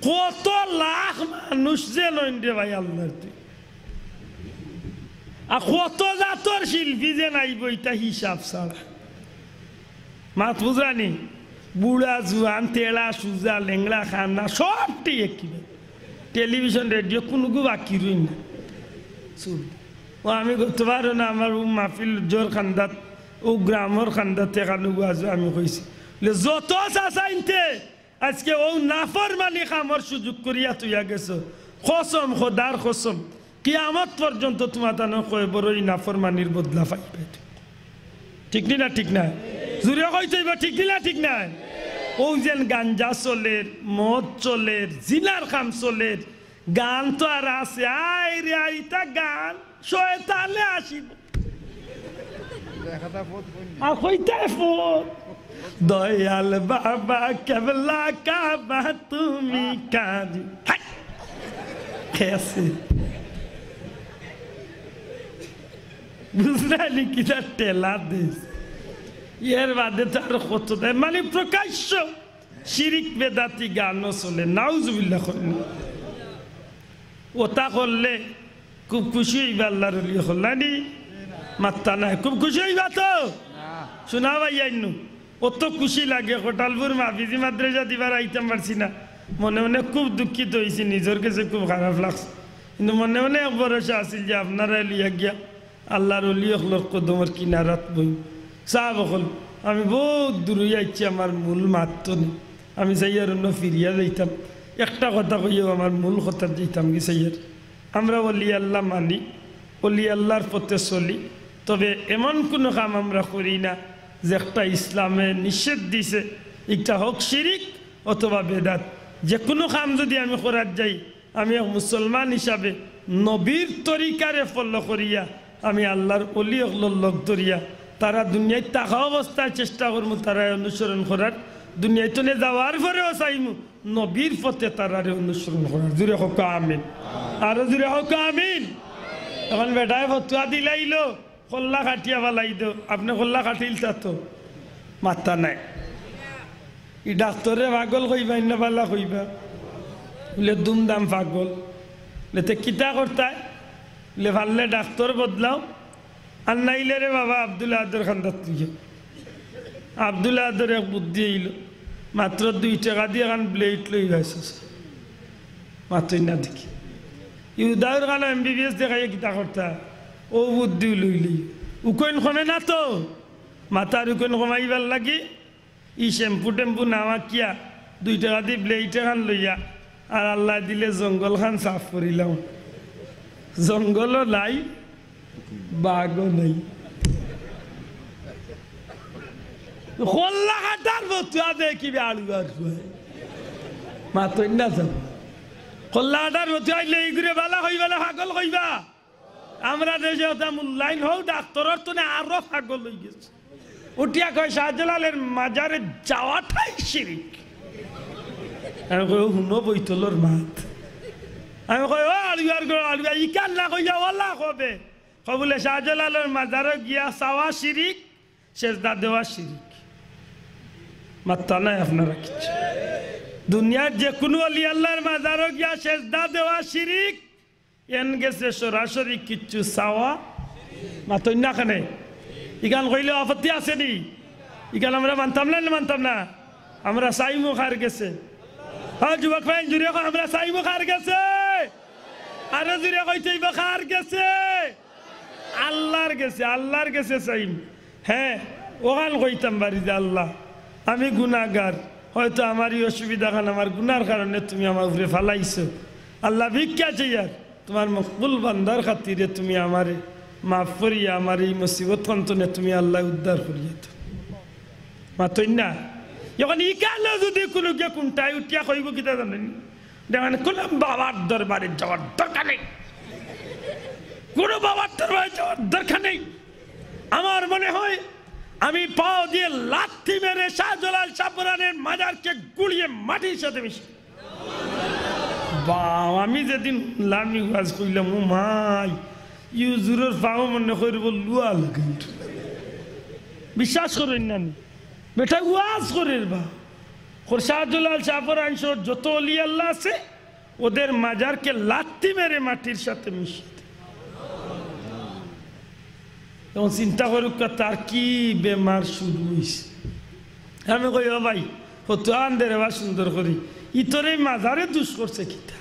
কত লাখ মানুষ যে নইন রে ভাই আল্লার দুই, আর কত জাতর শিল্পী যে নাইবো, ইতা হিসাব ছাড়া। মাত বুঝরানি? বুড়া, জুয়ান, তেড়া, সুজা, লেংড়া, কানা, সবটি একই ভাই। টেলিভিশন, রেডিও, কুনুগু বাকি রইন না। চুপ। ও আমি করতে পারো না, আমার ও মাহফিল জোর খান্দাত, ও গ্রামর খান্দাত এখানে আজ আমি কইছি। বলে, যত চাচাইন্তে আজকে ও নাফরমানি কামর সুযোগ করিয়া তুইয়া গেছো, কসম, খোদার কসম, কিয়ামত পর্যন্ত তুমাতানর কবরো ই নাফরমানির বদলা পাইবায়। ঠিক নি না? ঠিক নায়? জুরে কইতে অইবো, ঠিক নি না? ঠিক নায়? ও যেন গাঞ্জা চলের, মদ চলের, জিনার কাম চলের, গান তো আর আছে, আয় রে আয়, ইতা গান শয়তানে আসিব। আর কইতায় ফোন, দয়াল বাবা কেবলা কাবা তুমি কারি। হায়! খেয়েছে। বুঝলানি কিতা ঠেলা দিস? এর বাদে তো আর কত দেয়, মানে প্রকাশ্য শিরিক বেদাতি গানও চলে, নাউজুবিল্লাহ করেন। ওটা করলে খুব খুশি অইবা আল্লার অলি অকল, নানি? মাত্তা নাই, খুব খুশি অইবা তো? শোনা ভাই আইনু, অত খুশি লাগে। কটালপুর মাহফিজি মাদ্রাসা দিবার আইতাম পারছি না, মনে মনে খুব দুঃখিত অইছি, নিজর গেছে খুব খারাপ লাগছে, কিন্তু মনে মনে এক ভরসা আছিল যে আপনারারে লইয়া গিয়া আল্লার অলি অকলর কদমর কিনারাত বই। সাব অকল, আমি বউত দূরই আইছি, আমার মূল মাত তনে। আমি চাইয়ার অন্য ফিরিয়া যাইতাম। একটা কথা কইয়াউ আমার মূল কথাত যাইতাম কি চাইয়ার। আমরা অলি আল্লা মানি, অলি আল্লার পথে চলি, তবে এমন কুনু কাম আমরা করি না যেটা ইসলামে নিষেধ দিছে, ইটা হোক শিরিক অথবা বেদাত। যে কুনু কাম যুদি আমি করাত যাই, আমি এক মুসলমান হিসাবে নবীর তরিকারে follow করিয়া, আমি আল্লার অলি অকলর লগ ধরিয়া, তারা দুনিয়াত থাকা অবস্থায় চেষ্টা করমু তারারে অনুসরণ করার, দুনিয়া তনে যাওয়ার পরেও চাইমু নবীর পথে তারারে অনুসরণ করার। জুরে কউক্কা আমিন, আরো জুরে কউক্কা আমিন। অখন বেটায় ফতুয়া দিলাইলো, কল্লা কাটিয়া ফালাই দেও। আপনে কল্লা কাটিলতা তো? মাত্তা নাই। ই ডাক্তররে পাগল কইবা, ইন্না বালা কইবা। বুলে, "দুমদাম পাগল।" বুলে, "তে কিতা করতায়?" বুলে, "পারলে ডাক্তর বদলাও, আর নাইলে রে বাবা আব্দুল আহাদর কান্দাত লইও।" আব্দুল আহাদর এক বুদ্ধি অইলো, মাত্র দুই টেকা দি এখান blade লইয়া আইছে। মাতইন না দেখি। ই হুদাউর কানো M B B S দেখাইয়া কিতা করতা? অউ বুদ্ধিউ লইলি। উকইন কমে না তো। মাথার উকইন কমাইবার লাগি ই shampoo টেম্পু না মাখিয়া দুই টেকা দি blade এখান লইয়া আর আল্লায় দিলে জঙ্গল খান সাফ করিলাম। জঙ্গলও নাই, বাঘও নাই। কল্লা কাটার মতো আদে কি বে আলু আর ফুয়ায়। মাতইন না যাবো। কল্লা কাটার মতো আইলে ইগুরে বালা কইবা না পাগল কইবা? আমরা দেশে ওটা মূল্যায়ন হোক, ডাক্তরর তো না আরো পাগল অই গেছে। উঠিয়া কয়, "শাহজালালের মাজারে যাওয়াটাই শিরিক।" আমি কই, "ও হুনো বৈতলর মাত।" আমি কই, "ও আলুয়ার গো আলুয়া, ইকান না কইয়া ওলা কবে?" কবুলে শাহজালালের মাজারো গিয়া চাওয়া শিরিক, সেজদা দেওয়া শিরিক। মাত্তা নাই আপনারা কিচ্ছু। দুনিয়ার যে কোনো অলি আল্লাহর মাজারো গিয়া সেজদা দেওয়া শিরিক, এন গেছে সরাসরি কিচ্ছু চাওয়া। মাতইন না কেনে? ইখান কইলে আপত্তি আছে নি? ইখান আমরা মানতাম না, না মানতাম না? আমরা চাইমু কার গেছে? হ্যাঁ, যুবক ভাই, জুরে কও, আমরা চাইমু কার গেছে? আরো জুরে কইতে অইবো, কার গেছে? আল্লাহর গেছে, আল্লাহর গেছে চাইমু। হ্যাঁ, অখান কইতাম পারি যে, "আল্লাহ, আমি গুনাগার, হয়তো আমার ই অসুবিধাখান আমার গুনার কারণে তুমি আমার উপরে ফালাইছো। আল্লাহ, ভিক্ষা চাইয়ার, তুমার মকবুল বান্দার খাতিরে তুমি আমারে মাফ করিয়া আমার ই মুসিবতখান তনে তুমি আল্লাহ উদ্ধার করিয়া দেও।" মাতইন না? এখন ইখানো যুদি কুনুগিয়ে কুনটায় উঠিয়া কইবো কিতা জানইন নি? দেখইন, "কোনো বাবার দরবারে যাওয়ার দরকার নেই, কোনো বাবার দরবারে যাওয়ার দরকার নেই।" আমার মনে হয় আমি পাও দিয়া লাথি মেরে শাহজালাল শাহপরানের মাজারকে গুড়িয়ে মাটির সাথে মিশিয়ে। বাও, আমি যেদিন হুনলাম, ই ওয়াজ কইলাম, "ও মাই, ই হুজুরর পাও মনে করিবো লুয়া লাগাইল।" বিশ্বাস করইন না নি? বেটা ওয়াজ করের বা। কর শাহজালাল শাহপরান সহ যত অলি আল্লাহ আছে, ওদের মাজারকে লাত্তি মেরে মাটির সাথে মিশিয়ে দে। এখন চিন্তা করুক্কা, তার কি বেমার শুরু হইছে। আমি কই, "ও ভাই, কত আন দে রে বা সুন্দর করি, ই তোর এই মাজারে দুষ করছে কিতা?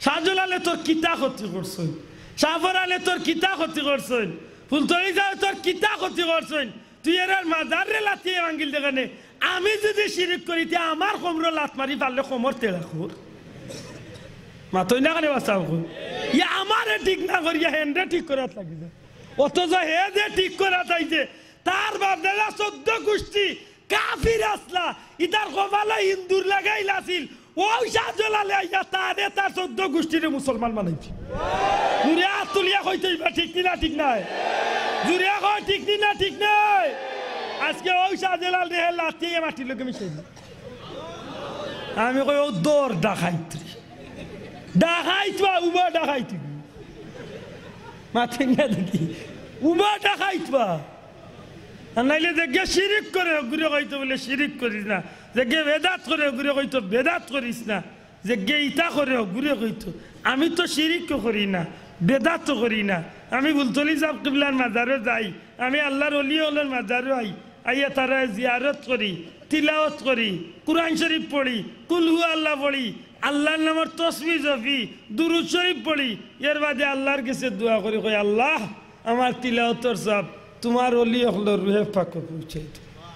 শাহজালালে তোর কিতা ক্ষতি করছইন? শাহপরানে তোর কিতা ক্ষতি করছইন? ফুলতলি যাও তোর কিতা ক্ষতি করছইন? তুই এরার মাজাররে লাথিয়ে ভাঙ্গিল দেখানে।" আমি যুদি শিরিক করি, তে আমার কোমরো লাথ মারি পারলে কোমর তেড়া কর। মাতইন না কেনে বা চাও কই? ইয়া আমারে ঠিক না করিয়া হেনরে ঠিক করাত লাগি যায়। অথচ হে যে ঠিক করাত আইছে, তার বাপ দাদা চৌদ্দ গুষ্টি কাফির আছলা, ইতার কপালো ইন্দুর লাগাইল আছিল। অউ শাহজালালে আইয়া তারে তার চৌদ্দ গুষ্টিরে মুসলমান বানাইছে। জুরে আত তুলিয়া কইতে অইবা, ঠিক নি না ঠিক নায়? জুরে কও, ঠিক নি না ঠিক নায়? আজকে অউ শাহজালালরে হে লাথিয়ে মাটির লগে মিশাইল। আমি কই, "অউ দর ডাকাইত রে। ডাকাইত বা, উবা ডাকাইত।" মাতইন না দেখি, উবা ডাকাইত বা। আর নাইলে যেগে শিরিক করে হগুরে কইতো বুলে শিরিক করিস না, যেগে বেদাত করে হগুরে কইতো বেদাত করিস না, যেগে ইতা করে হগুরে কইতো। আমি তো শিরিকও করি না, বেদাতও করি না। আমি ফুলতলি ছাব কিবলার মাজারো যাই, আমি আল্লাহর অলি অকলর মাজারো আই, আইয়া তারারে জিয়ারত করি, তিলাওত করি, কুরআন শরিফ পড়ি, কুল হু আল্লাহ পড়ি, আল্লাহর নামর তসবি জপি, দুরুদ শরিফ পড়ি, এর বাদে আল্লাহর গেছে দোয়া করি, কই, "আল্লাহ, আমার তিলাওতর সওয়াব তুমার অলি অকলর রুহে পাকো পৌঁছাই দেও।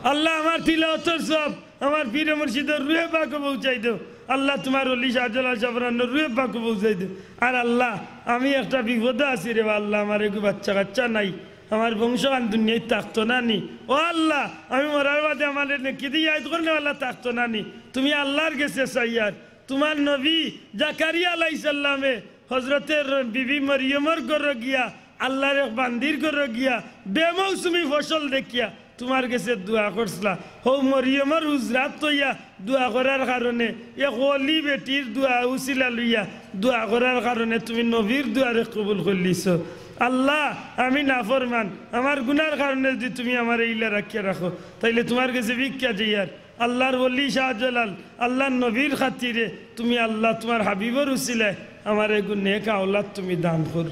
আল্লাহ, আমার তিলাওতর সওয়াব আমার পীর মুর্শিদর রুহে পাকো পৌঁছাই দেও। আল্লাহ, তুমার অলি শাহজালাল শাহপরানর রুহে পাকো পৌঁছাই দেও। আর আল্লাহ, আমি একটা বিপদো আছি রে বা আল্লাহ, আমার এগু বাচ্চা কাচ্চা নাই, আমার বংশখান দুনিয়াত থাকতো না নি। ও আল্লাহ, আমি মরার বাদে আমারে নেকি দিয়া ইয়াদ করনেওয়ালা থাকতো না নি।" তুমি আল্লাহর গেছে চাইয়ার, তুমার নবী জাকারিয়া আলাইহিস সালামে হজরতে র-, বিবি মরিয়মর ঘরো গিয়া, আল্লাহর এক বান্দির ঘরো গিয়া, বেমৌসুমি ফসল দেখিয়া তুমার গেছে দোয়া করছলা। হউ মরিয়মর হুজরাত থইয়া দোয়া করার কারণে, এক অলি বেটির দোয়া উছিলা লইয়া দোয়া করার কারণে তুমি নবীর দোয়ারে কবুল করলিছো। আল্লাহ, আমি নাফরমান, আমার গুনার কারণে যুদি তুমি আমারে ইলা রাখিয়া রাখো, তাইলে তুমার গেছে ভিক্ষা চাইয়ার। আল্লাহর ওলি শাহজালাল, আল্লাহর নবীর খাতিরে তুমি আল্লাহ তুমার হাবিবর উসিলায় আমার এগু নেক আওলাদ তুমি দান কর।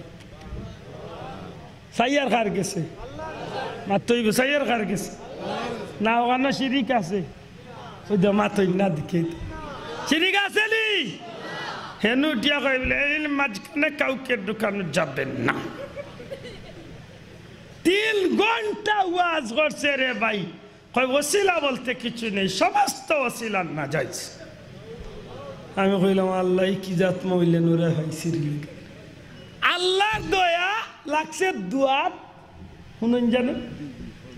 চাইয়ার কার গেছে? মাতইন, চাইয়ার কার গেছে? না, অখানো শিরিক আছে। ওই যে মাতইন না দেখি। শিরিক আছে নি? হেনু উঠিয়া কয় বলে, "এর মাঝখানে কাউকে ঢুকানো যাবে না।" তিন ঘন্টা ওয়াজ করছে রে ভাই। কয়, "ওসিলা বলতে কিছু নেই, সমস্ত ওসিলা নাজাইজ।" আমি কইলাম, "আল্লাহ, ই কি জাত মইলে নুরে পাইছি রে।" আল্লাহর দয়া লাগছে দুয়াত, হুনইন জানো,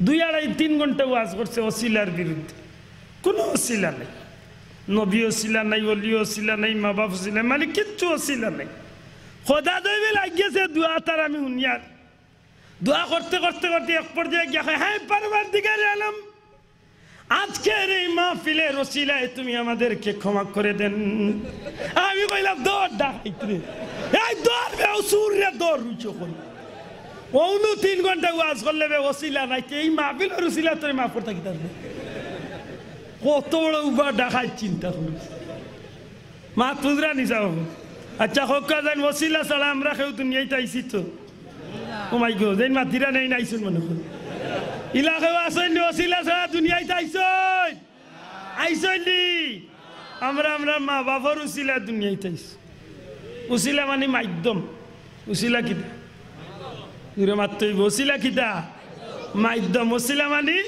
দুই আড়াই তিন ঘন্টা ওয়াজ করছে ওসিলার বিরুদ্ধে। কোনো ওসিলা নাই, নবী ওসিলা নাই, ওলি ওসিলা নাই, মা বাপ ওসিলা নাই, মানে কিচ্ছু ওসিলা নাই। খোদা দইবে লাগিয়েছে দুয়াত, আর আমি হুনিয়ার। দোয়া করতে করতে করতে এক পর্যায়ে গিয়া কয়, "হে পরওয়ারদিগারে আলম, আজকের এই মাহফিলের ওসিলায় তুমি আমাদেরকে ক্ষমা করে দেন।" আমি কইলাম, "দৌড় ডাকাইত রে, এই দৌড় বে, ও সুর রে, দৌড় রুইছ কই?" অউনু তিন ঘন্টা ওয়াজ করলে বে, ওসিলা নাই, তে এই মাহফিলের ওসিলা তোরে মাফ করতা কিতা রে? কত বড় উবা ডাকাইত চিন্তা করিস। মাত বুঝরা নি যাও। আচ্ছা, কউক্কা যেন ওসিলা ছাড়া আমরা কেউ দুনিয়াইত আইছি তো? ও মাই গো, যেন মাতিরা নেই নাইছুন মনে করি। ইলা কেউ আছইন নি ওসিলা ছাড়া দুনিয়াইত আইছইন? আইছইন নি? আমরা, আমরা মা বাপর উসিলা দুনিয়াইত আইছি। উসিলা মানে মাধ্যম। উসিলা কিতা? জুরে মাততে অইবো। উসিলা কিতা? মাধ্যম। উসিলা মানে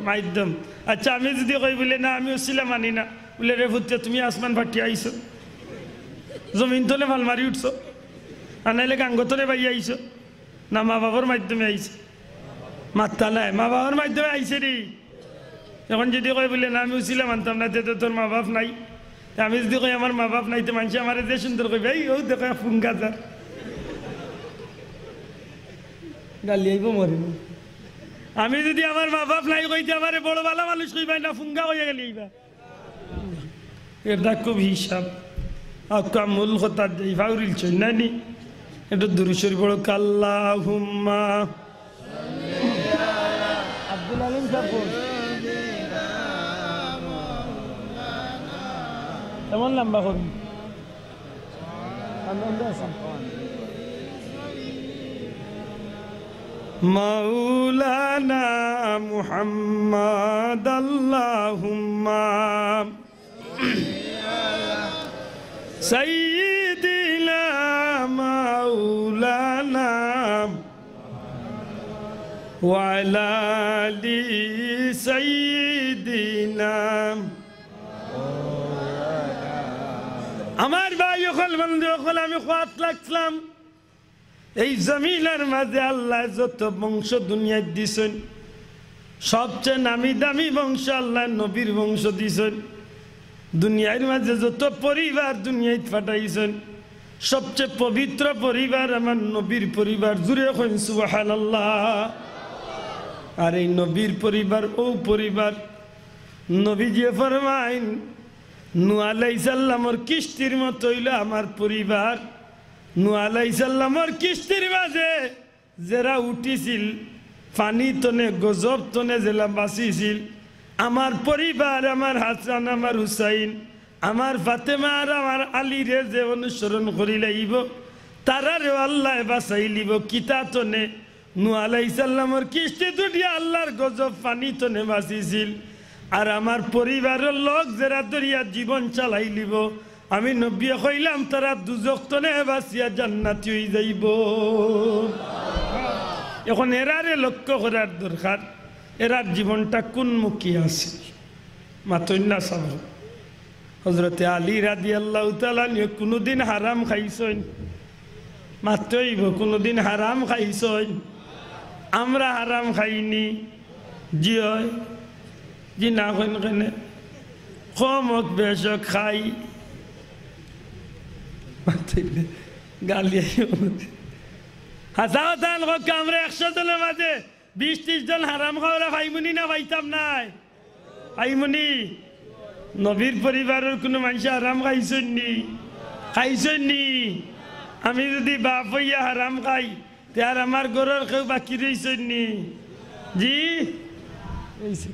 মাধ্যম। আচ্ছা, আমি যুদি কই বুলে, "না, আমি উসিলা মানি না," বুলে, "রে পুত্রে, তুমি আসমান ফাটিয়া আইছো, জমিন তনে ফাল মারি উঠছো, আর নাইলে গাঙ্গ তনে বাইয়া আইছো, না মা বাবার মাধ্যমে আইছে?" মাত্তা নাই, মা বাবার মাধ্যমে আইছে রে। এখন যুদি কই বুলে, "না, আমি উসিলা মানতাম না, তে তো তোর মা বাপ নাই।" তে আমি যুদি কই, "আমার মা বাপ নাই," তে মানষে আমারে যে সুন্দর কইবা, "এই, ও দেখো, এক ফুঙ্গা যার।" গালি আইবো মরে। আমি যুদি আমার মা বাপ নাই কইতে, আমারে বড় বালা মানুষ কইবা না, ফুঙ্গা কইয়া গালি আইবা। এটা খুব হিসাব। আক্কা মূল কথা দেই, ফাউরিল চইন নানি। এটা দুরুদ শরীফ পড়ো, আল্লাহুম্মা। আব্দুল আলিম সাহেব কই? এমন লম্বা করুন। مولانا محمد اللهم سيدنا مولانا وعلى آل سيدنا আমার ভাই অকল, বন্ধু অকল, আমি কওয়াত লাগছিলাম, এই জমিনর মাঝে আল্লায় যত বংশ দুনিয়াত দিছইন, সবচে নামি দামি বংশ আল্লায় নবীর বংশ দিছইন। দুনিয়ার মাঝে যত পরিবার দুনিয়াত পাঠাইছইন, সবচে পবিত্র পরিবার আমার নবীর পরিবার। জুরে কইন সুবহানাল্লাহ। আর এই নবীর পরিবার, অউ পরিবার, নবীজিয়ে ফরমাইন, নূহ আলাইহিস সালামর কিস্তির মতো অইলো আমার পরিবার। নূহ আলাইহিস সালামর কিস্তির মাঝে যেরা উঠিছিল, পানি তনে, গজব তনে যেলা বাঁচিছিল, আমার পরিবার, আমার হাসান, আমার হুসাইন, আমার ফাতেমা আর আমার আলীরে যে অনুসরণ করিলাইবো, তারারেও আল্লায় বাঁচাইলিবো। কিতা তনে? নূহ আলাইহিস সালামর কিস্তিত উঠিয়া আল্লার গজব পানি তনে বাঁচিছিল। আর আমার পরিবারর লোক যেরা ধরিয়া জীবন চালাইলিবো, আমি নবীয়ে কইলাম, তারা দুজখ তনে বাঁচিয়া জান্নাতি অইযাইবো। এখন এরারে লক্ষ্য করার দরকার, এরার জীবনটা কুনমুখী আছে। মাতইন না সাব। হযরতে আলী রাদিয়াল্লাহু তাআলা আনহু কুনুদিন হারাম খাইছইন? মাততে অইবো, কুনুদিন হারাম খাইছইন? আমরা হারাম খাইনি? জি অয়। জি না কইন কেনে? কম অউক বেশ অউক খাই। মাতইন না, গালি আইবো। হাছা কথা কউক্কা, আমরা একশো জনর মাঝে বিশ ত্রিশ জন হারাম খাওরা পাইমুনি না পাইতাম নায়? পাইমুনি? নবীর পরিবারর কুনু মানষে হারাম খাইছইন নি? খাইছইন নি? আমি যুদি বাপ অইয়া হারাম খাই, তে আর আমার ঘরর কেউ বাকি রইছইন নি? জি? রইছে।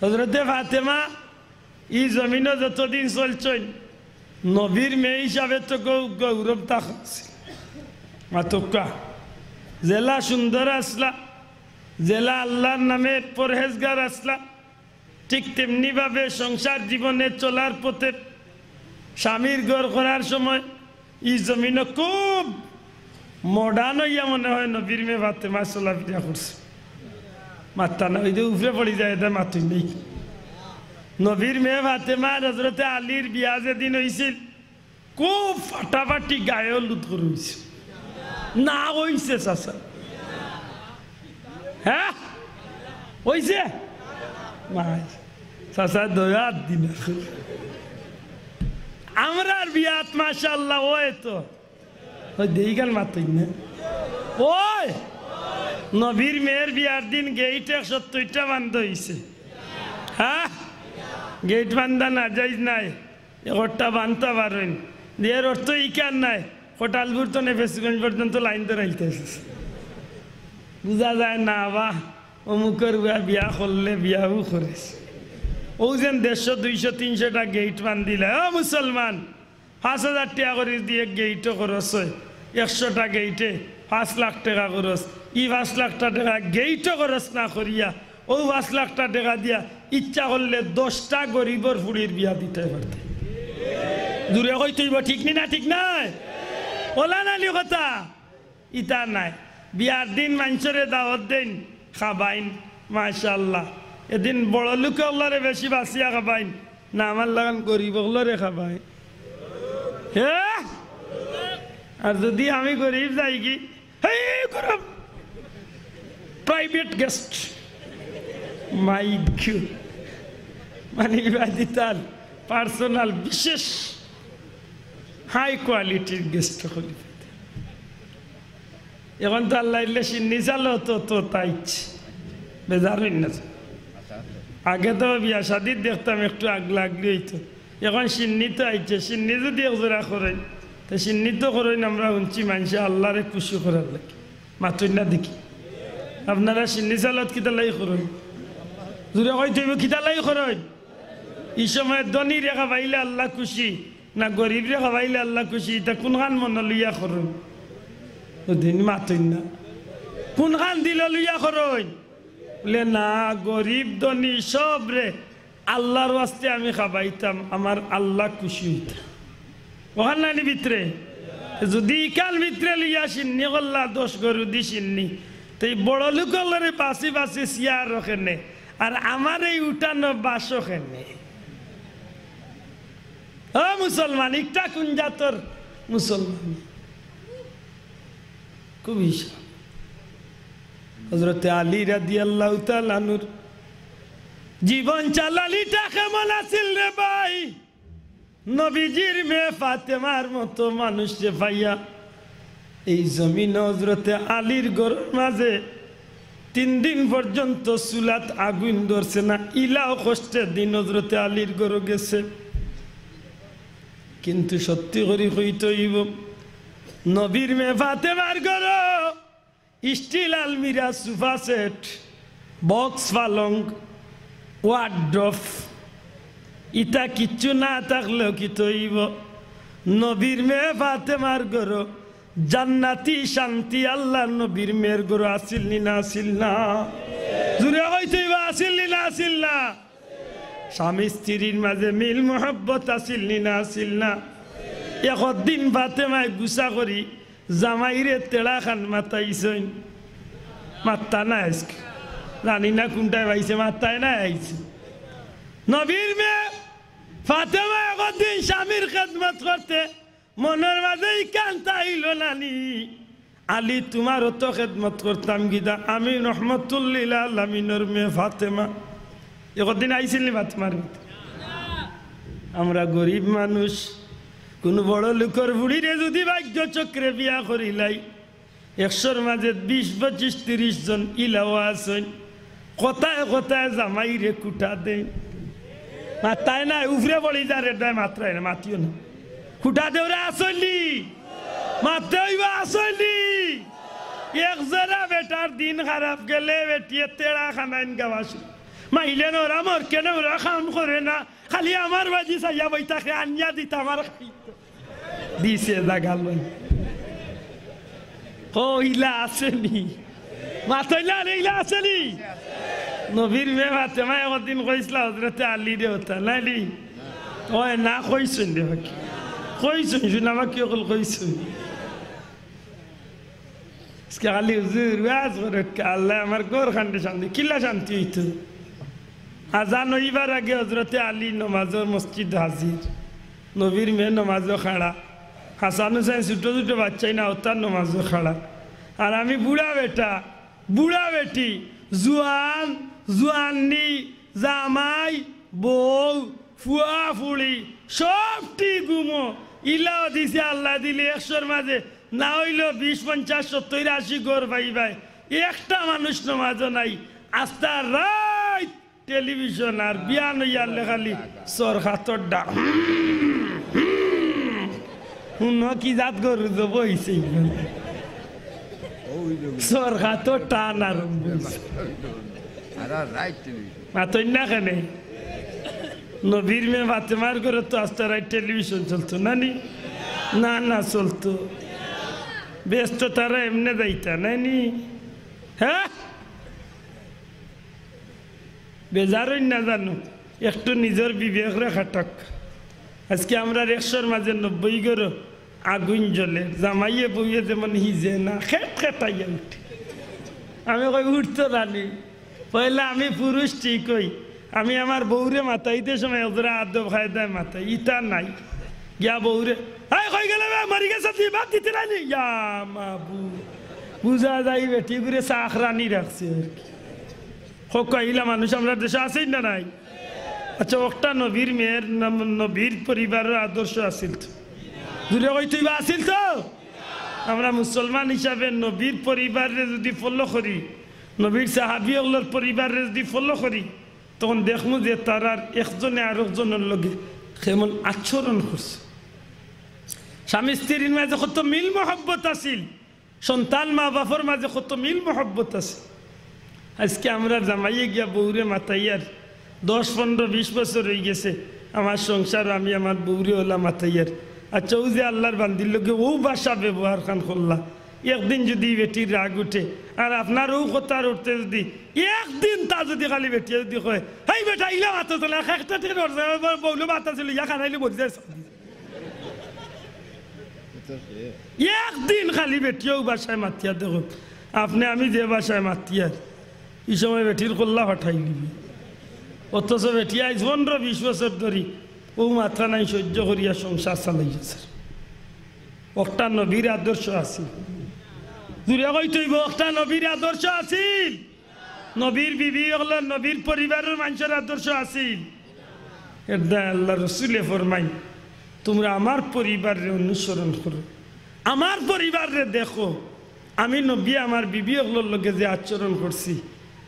হজরতে ফাতেমা ই জমিনো যতদিন চলছইন, নবীর মেয়ে হিসাবে তো গৌ-, গৌরব তার আছিল। মাতউক্কা, যেলা সুন্দর আছলা, যেলা আল্লার নামে পরহেজগার আছলা, ঠিক তেমনি ভাবে সংসার জীবনে চলার পথে স্বামীর ঘর করার সময় ই জমিনো খুব modern অইয়া মনে হয় নবীর মেয়ে ফাতেমা চলাফিরা করছে। মাত্তা না, ওই যে উপরে পড়ি যায়, এটা মাতুই নেই। নবীর মেয়ে ফাতেমা আর হজরতে আলীর বিয়া যেদিন অইছিল, খুব ফাটাফাটি গায়ে হলুদ করা অইছে। না অইছে চাচা? হ্যাঁ? অইছে? নাই। চাচা দয়ার দিন। আমরার বিয়াত মাশাআল্লাহ অয় তো। ওই দেইখান মাতই না। ওই! নবীর মেয়ের বিয়ার দিন গেইট একশো সত্তরটা বান্ধা অইছে। হ্যাঁ? গেইট বান্ধা নাজাইজ নায়। একটা বান্ধতা পারইন। এর অর্থ ইখান নায়, কটালপুর তনে ফেঞ্চুগঞ্জ পর্যন্ত লাইন ধরাইতে আছে। বুঝা যায় না বা অমুকর বিয়া, বিয়া করলে বিয়াও করেস। অউ যেন দেড়শো, দুইশো, তিনশোটা গেইট বান্ধিলা। ও মুসলমান, পাঁচ হাজার টেকা করি দি গেইটো খরচ অয়, একশোটা গেইটে পাঁচ লাখ টেকা খরচ। ই পাঁচ লাখটা টেকা গেইটো খরচ না করিয়া অউ পাঁচ লাখটা টেকা দিয়া ইচ্ছা করলে দশটা গরিবর ফুড়ির বিয়া দিতায় পারতে। জুরে কইতে অইবো, ঠিক নি না? ঠিক নায়? অলা নানি কথা? ইতা নায়। বিয়ার দিন মানষরে দাওয়াত দেইন, খাবাইন, মাশাআল্লাহ। এদিন বড় লোক অকলরে বেশি বাছিয়া খাবাইন, না আমার লাখান গরিব অকলরে খাবাইন। হে? আর যুদি আমি গরিব যাইগি, হেই গরিব, private guest, my God, মানে ইবাদি তার personal বিশেষ high quality-র guest অকল। অখন তো আল্লায় দিলে শিন্নি চালো তো, তো তাইছ। বেজার অইন না। আগে তো বিয়া শাদিত দেখতাম একটু আগলা আগলি অইতো। অখন শিন্নি তো আইছে, শিন্নি যুদি এক জোড়া করইন, তে শিন্নি তো করইন, আমরা হুনছি মানষে আল্লারে খুশি করার লাগি। মাতইন না দেখি। আপনারা শিন্নি চালত কিতার লাগি করইন? জুরে কইতে অইবো, কিতার লাগি করইন? ই সময় ধনীরে খাবাইলে আল্লা খুশি, না গরিবরে খাবাইলে আল্লা খুশি, ইতা কুনখান মনো লইয়া করইন? অউ দিন মাতইন না। কুনখান দিলো লইয়া করইন? বুলে, না, গরিব ধনী সবরে আল্লার ওয়াস্তে আমি খাবাইতাম, আমার আল্লা খুশি অইতা। অখান নানি ভিতরে? যুদি ইখান ভিতরে লইয়া শিন্নি করলা, দশ গরু দি শিন্নি, তে ই বড় লোক অকলরে বাছি বাছি চেয়ারো কেনে, আর আমারে উঠানো বাসো কেনে? ও মুসলমান, ইকটা কুন জাতর মুসলমান? খুব হিসাব। হজরতে আলী রাদিয়াল্লাহু তাআলা আনহুর জীবন চালানিটা কেমন আছিল রে ভাই? নবীজির মেয়ে ফাতেমার মতো মানুষরে পাইয়া এই জমিনো হজরতে আলীর ঘরর মাঝে তিন দিন পর্যন্ত চুলাত আগুইন ধরছে না, ইলাও কষ্টের দিন হজরতে আলীর ঘরো গেছে। কিন্তু সত্যি করি কইতে অইবো, নবীর মেয়ে ফাতেমার ঘরো স্টিল আলমিরা, সোফা সেট, বক্স পালং, ওয়ার্ড্রোব, ইতা কিচ্ছু না থাকলেও কিতা অইবো? নবীর মেয়ে ফাতেমার ঘরো জান্নাতি শান্তি আল্লার নবীর মেয়ের ঘরো আছিল নি না আছিল না? জুরে কইতে অইবো, আছিল নি না আছিল না? স্বামী স্ত্রীর মাঝে মিল মহব্বত আছিল নি না আছিল না? একদিন ফাতেমায় গুসা করি জামাইরে তেড়া খান মাতাইছইন। মাত্তা নাই আইজকে। জানি না কুনটায় পাইছে, মাত্তায় নাই আইছে। নবীর মেয়ে ফাতেমা একদিন স্বামীর খেদমত করতে মনর মাঝে ইখান তাইলো নানি, আলী, তুমার অত খেদমত করতাম গিদা, আমি রহমতুল্লিল আলামিনর মেয়ে ফাতেমা। একদিন আইছিল নি ফাতেমার ভিতরে? আমরা গরিব মানুষ, কুনু বড় লোকর ফুড়িরে যুদি ভাগ্য চক্রে বিয়া করিলাই, একশোর মাঝে বিশ, পঁচিশ, তিরিশ জন ইলাও আছইন। কথায় কথায় জামাইরে খুটা দেইন। মাত্তায় নাই, উপরে পড়ি যার, এটায় মাত্রায় না, মাতিও না। খুটা দেওরে আছইন নি? মাততে অইবো আছইন নি? এক জেরা বেটার দিন খারাপ গেলে বেটিয়ে তেড়া খানাইন গাওয়া শুরু। মাইলে নরা মর কেনে ওরা কাম করে না, খালি আমার বাজি চাইয়া বই থাকে, আনিয়া দিতা আমার খাইতো। দিছে জাগা লই। কইলা আছেনি? মাতইলা আরে ইলা আছেনি? নবীর মেয়ে ফাতেমায় একদিন কইছলা হজরতে আলীরে ওতা, নানি? ওই না কইছইন রে বাকি। কইছইন, শুনা বাকি অকল কইছইন। আজকে খালি হুজুর ওয়াজ করউক্কা, আল্লায় আমার ঘর খান্ডে শান্তি, কিলা শান্তি অইতো? আজান অইবার আগে হজরতে আলী নমাজো মসজিদ হাজির, নবীর মেয়ে নমাজো খাড়া, হাসান হুসাইন ছোট ছোট বাচ্চাইন অতা নমাজো খাড়া, আর আমি বুড়া বেটা, বুড়া বেটি, জুয়ান, জুয়ান্নি, জামাই, বউ, ফুয়া ফুড়ি, সবটি ঘুমো। ইলাও দিছে আল্লায় দিলে একশোর মাঝে না অইলেও বিশ, পঞ্চাশ, সত্তইর, আশি ঘর পাইবায়। একটা মানুষ নমাজো নাই। আস্তা রাইত টেলিভিশন আর বিয়ান অইয়ার লেখালি চোর খাতর ডাক। হুনো কি জাত গরু জব অইছে? চোর খাতর টান আরম্ভ অইছে। মাতইন না কেনে? নবীর মেয়ে ফাতেমার ঘরো তো আস্তা রাইত টেলিভিশন চলতো না নি? না, না চলতো। বেহেস্তো তারা এমনে যাইতা, নায় নি? হ্যাঁ? বেজার অইন না জানো, একটু নিজর বিবেকরে খাটাউক্কা। আজকে আমরার একশোর মাঝে নব্বই ঘরো আগুইন জ্বলে, জামাইয়ে বউয়ে যেমন হিজে না, খেট খেটাইয়া উঠে। আমি কই, "উঠতো জানি।" পয়লা আমি পুরুষ ঠিক অই, আমি আমার বউরে মাতাইতে সময় একজরা আদব কায়দায় মাতাই, ইতা নাই। গিয়া বউরে, "এই কই গেলে বে, মরি গেছে তুই, ভাত দিতে নাইলি?" ইয়া মাবুদ, বুঝা যায় বেটিগুরে চাকরানি রাখছে আর কি। কউক্কা, ইলা মানুষ আমরার দেশো আছেনি না নাই? আচ্ছা, অকটা নবীর মেয়ের নাম, নবীর পরিবারর আদর্শ আছিল তো? জুরে কইতো অইবো, আছিল তো? আমরা মুসলমান হিসাবে নবীর পরিবাররে যুদি follow করি, নবীর সাহাবী অকলর পরিবাররে যুদি follow করি, তখন দেখমু যে তারার একজনে আরকজনর লগে কেমন আচরণ করছে। স্বামী স্ত্রীর মাঝে কত মিল মহব্বত আছিল, সন্তান মা বাপর মাঝে কত মিল মহব্বত আছে। আজকে আমরার জামাইয়ে গিয়া বউরে মাতাইয়ার, দশ, পনরো, বিশ বছর অইগেছে আমার সংসার, আমি আমার বউরে অলা মাতাইয়ার। আচ্ছা, অউ যে আল্লার বান্দির লগে অউ ভাষা ব্যবহার খান করলা, একদিন যুদি বেটির রাগ উঠে, আর আপনার অউ কথার উঠতে যুদি একদিন তা যুদি খালি বেটিয়ে যুদি কয়, "হেই বেটা, ইলা মাতো চলে, একটা ঠিক বউলো মাতা ছিল, ইয়া খানাইলে মরি যায়।" একদিন খালি বেটিয়ে অউ ভাষায় মাতিয়া দেখো, আপনে আমি যে ভাষায় মাতিয়ার, ই সময় বেটির কল্লা ফাটাই দিবি। অথচ বেটিয়ে আইজ পনরো বিশ বছর ধরি অউ মাতখানাইন সইজ্য করিয়া সংসার চালাইছে। অকটা নবীর আদর্শ আছিল। জুরে কইতো অইবো, অকটা নবীর আদর্শ আছিল। নবীর বিবি অকলর, নবীর পরিবারর মানষর আদর্শ আছিল। এরদায় আল্লার রসুলে ফরমাইন, "তুমরা আমার পরিবাররে অনুসরণ করো, আমার পরিবাররে দেখো।" আমি নবীয়ে আমার বিবি অকলর লগে যে আচরণ করছি,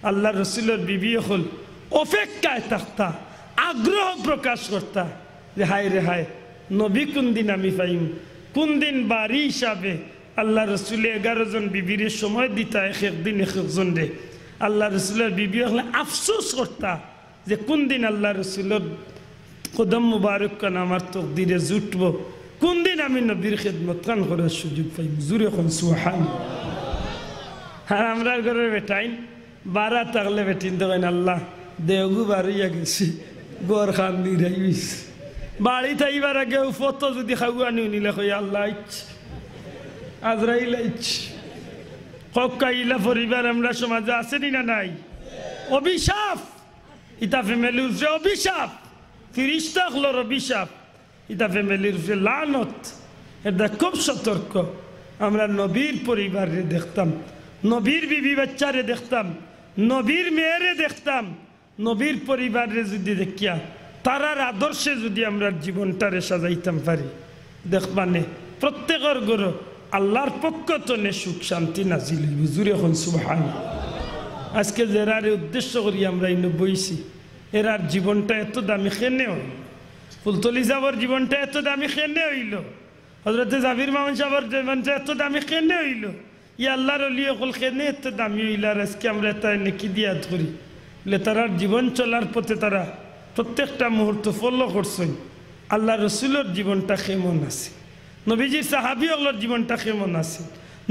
আল্লার রসুলর বিবি অকল অপেক্ষায় থাকতা, আগ্রহ প্রকাশ করতা যে, "হায় রে হায়, নবী কুনদিন আমি পাইমু, কুনদিন বাড়ি হিসাবে আল্লার রসুলে এগারো জন বিবিরে সময় দিতা, এক একদিন এক একজনরে।" আল্লার রসুলর বিবি অকলে আফসোস করতা যে কুনদিন আল্লার রসুলর কদম মুবারক খান আমার তকদিরে জুটবো, কুনদিন আমি নবীর খেদমত খান করার সুযোগ পাইমু। জুরে কইন সুবহান। আর আমরার ঘরর বেটাইন বারা থাকলে বেটিন তো কইন, "আল্লাহ, দেওগু বারইয়া গেছি, ঘর খান দিরাইবিস।" বাড়িত আইবার আগে অউ ফতো যুদি খাওয়ানি হুনিলে কই, "আল্লাহ আইছে, আজরাইল আইছে।" কউক্কা, ইলা পরিবার আমরার সমাজো আছেনি না নাই? অভিশাপ। ইতা ফ্যামিলির উপরে অভিশাপ, ফিরিস্তা অকলর অভিশাপ। ইতা ফ্যামিলির উপরে লানত। এরদায় খুব সতর্ক। আমরা নবীর পরিবাররে দেখতাম, নবীর বিবি বাচ্চারে দেখতাম, নবীর মেয়েরে দেখতাম, নবীর পরিবাররে যুদি দেখিয়া, তারার আদর্শে যুদি আমরার জীবনটারে সাজাইতাম পারি, দেখবানে প্রত্যেকর ঘরো আল্লার পক্ষ তনে সুখ শান্তি নাজিল অইবো। জুরে কইন সুবহান। আজকে যেরারে উদ্দেশ্য করি আমরা ইনো বইছি, এরার জীবনটা এত দামি কেনে অইলো? ফুলতলি সাবর জীবনটা এত দামি কেনে অইলো? হজরতে জাবির মামুন সাবর জীবনটা এত দামি কেনে অইলো? ই আল্লার অলি অকল কেনে এত দামি অইলা? আর আজকে আমরা এতারে নেকি দিয়া ইয়াদ করি। বলে, তারার জীবন চলার পথে তারা প্রত্যেকটা মুহূর্ত ফলো করছইন। আল্লার রসুলর জীবনটা কেমন আছিল, নবীজির সাহাবী অকলর জীবনটা কেমন আছিল,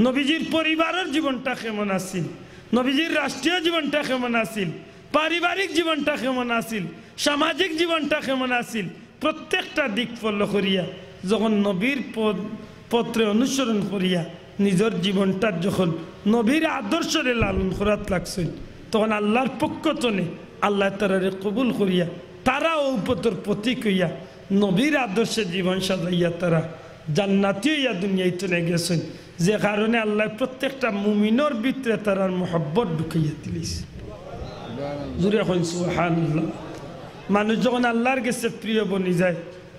নবীজির পরিবারর জীবনটা কেমন আছিল, নবীজির রাষ্ট্রীয় জীবনটা কেমন আছিল, পারিবারিক জীবনটা কেমন আছিল, সামাজিক জীবনটা কেমন আছিল, প্রত্যেকটা দিক ফলো করিয়া যখন নবীর পথ-, পথরে অনুসরণ করিয়া নিজর জীবনটা যখন নবীর আদর্শরে লালন করাত লাগছইন, তখন আল্লার পক্ষ তনে আল্লায় তারারে কবুল করিয়া তারা অউ পথর পথিক অইয়া নবীর আদর্শে জীবন সাজাইয়া তারা জান্নাতি অইয়া দুনিয়াইত তনে গেছইন। যে কারণে আল্লায় প্রত্যেকটা মুমিনর ভিতরে তারার মহব্বত ঢুকাইয়া দিলিছে। জুরে কইন সুবহানাল্লাহ। মানুষ যখন আল্লার গেছে প্রিয় বনি যায়,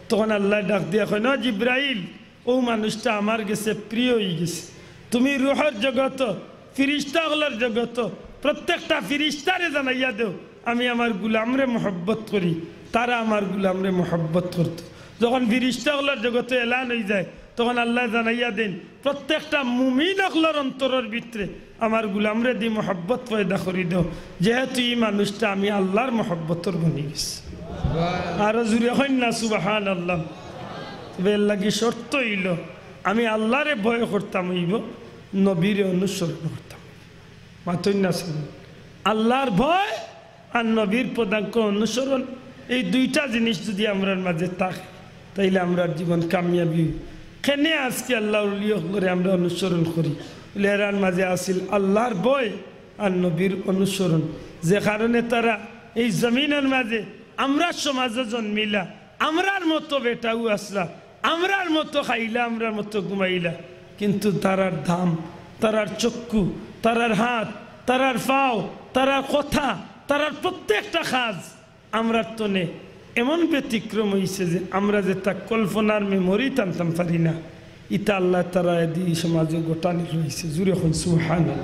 তখন আল্লায় ডাক দিয়া কইন, "ও জিব্রাইল, অউ মানুষটা আমার গেছে প্রিয় অইগেছে। তুমি রুহর জগত, ফিরিস্তা অকলর জগত, প্রত্যেকটা ফিরিস্তারে জানাইয়া দেও, আমি আমার গুলামরে মহব্বত করি।" তারা আমার গুলামরে মহব্বত করত। যখন ফিরিস্তা অকলর জগতে এলান অইযায়, তখন আল্লায় জানাইয়া দেইন, প্রত্যেকটা মুমিন অকলর অন্তরর ভিতরে আমার গুলামরে দি মহব্বত পয়দা করি দেও, যেহেতু ই মানুষটা আমি আল্লার মহব্বতর বনি গেছি। আরো জুরে কইন না সুবহানাল্লাহ। তবে এরলাগি শর্ত অইলো, আমি আল্লারে ভয় করতাম অইবো, নবীরে অনুসরণ করতাম। মাতইন না শুনি। আল্লার ভয় আর নবীর পদাঙ্ক অনুসরণ, এই দুইটা জিনিস যুদি আমরার মাঝে থাকে, তাইলে আমরার জীবন কামিয়াবি অইবো। কেনে আজকে আল্লার ওলি অকলরে আমরা অনুসরণ করি? বলে, এরার মাঝে আছিল আল্লার ভয় আর নবীর অনুসরণ, যে কারণে তারা এই জমিনর মাঝে আমরার সমাজো জন্মিলা, আমরার মতো বেটাও আছলা, আমরার মতো খাইলা, আমরার মতো ঘুমাইলা, কিন্তু তারার দাম, তারার চক্ষু, তারার হাত, তারার পাও, তারার কথা, তারার প্রত্যেকটা কাজ আমরার তনে এমন ব্যতিক্রম অইছে যে আমরা যেটা কল্পনার মেমোরিত আনতাম পারি না, ইটা আল্লায় তারারে দি সমাজো গঠানি রইছে। জুরে কইন সুবহানাল্লাহ।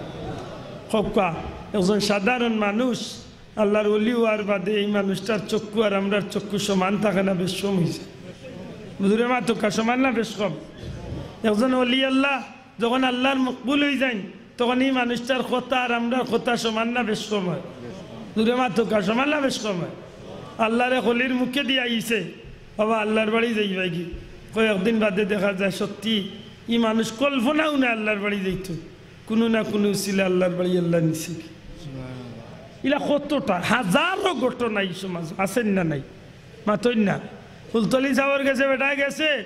কউক্কা, একজন সাধারণ মানুষ আল্লার ওলি অওয়ার বাদে এই মানুষটার চক্ষু আর আমরার চক্ষু সমান থাকে না, বেশকম অইযায়? জুরে মাতউক্কা, সমান না বেশকম? একজন ওলি আল্লাহ যখন আল্লার মকবুল অইযাইন, তখন ই মানুষটার কথা আর আমরার কথা সমান না বেশকম অয়? জুরে মাতউক্কা, সমান না বেশকম অয়? আল্লার এক ওলির মুখেদি আইছে, "বাবা, আল্লার বাড়ি যাইবায়গি।" কয়েকদিন বাদে দেখা যায় সত্যি ই মানুষ কল্পনাও নায় আল্লার বাড়ি যাইতো, কুনু না কুনু উছিলায় আল্লার বাড়ি আল্লায় নিছে। ইলা কতটা হাজারো ঘটনা ই সমাজো আছেন না নাই? মাতইন না। ফুলতলি ছাবর গেছে, বেটায় গেছে,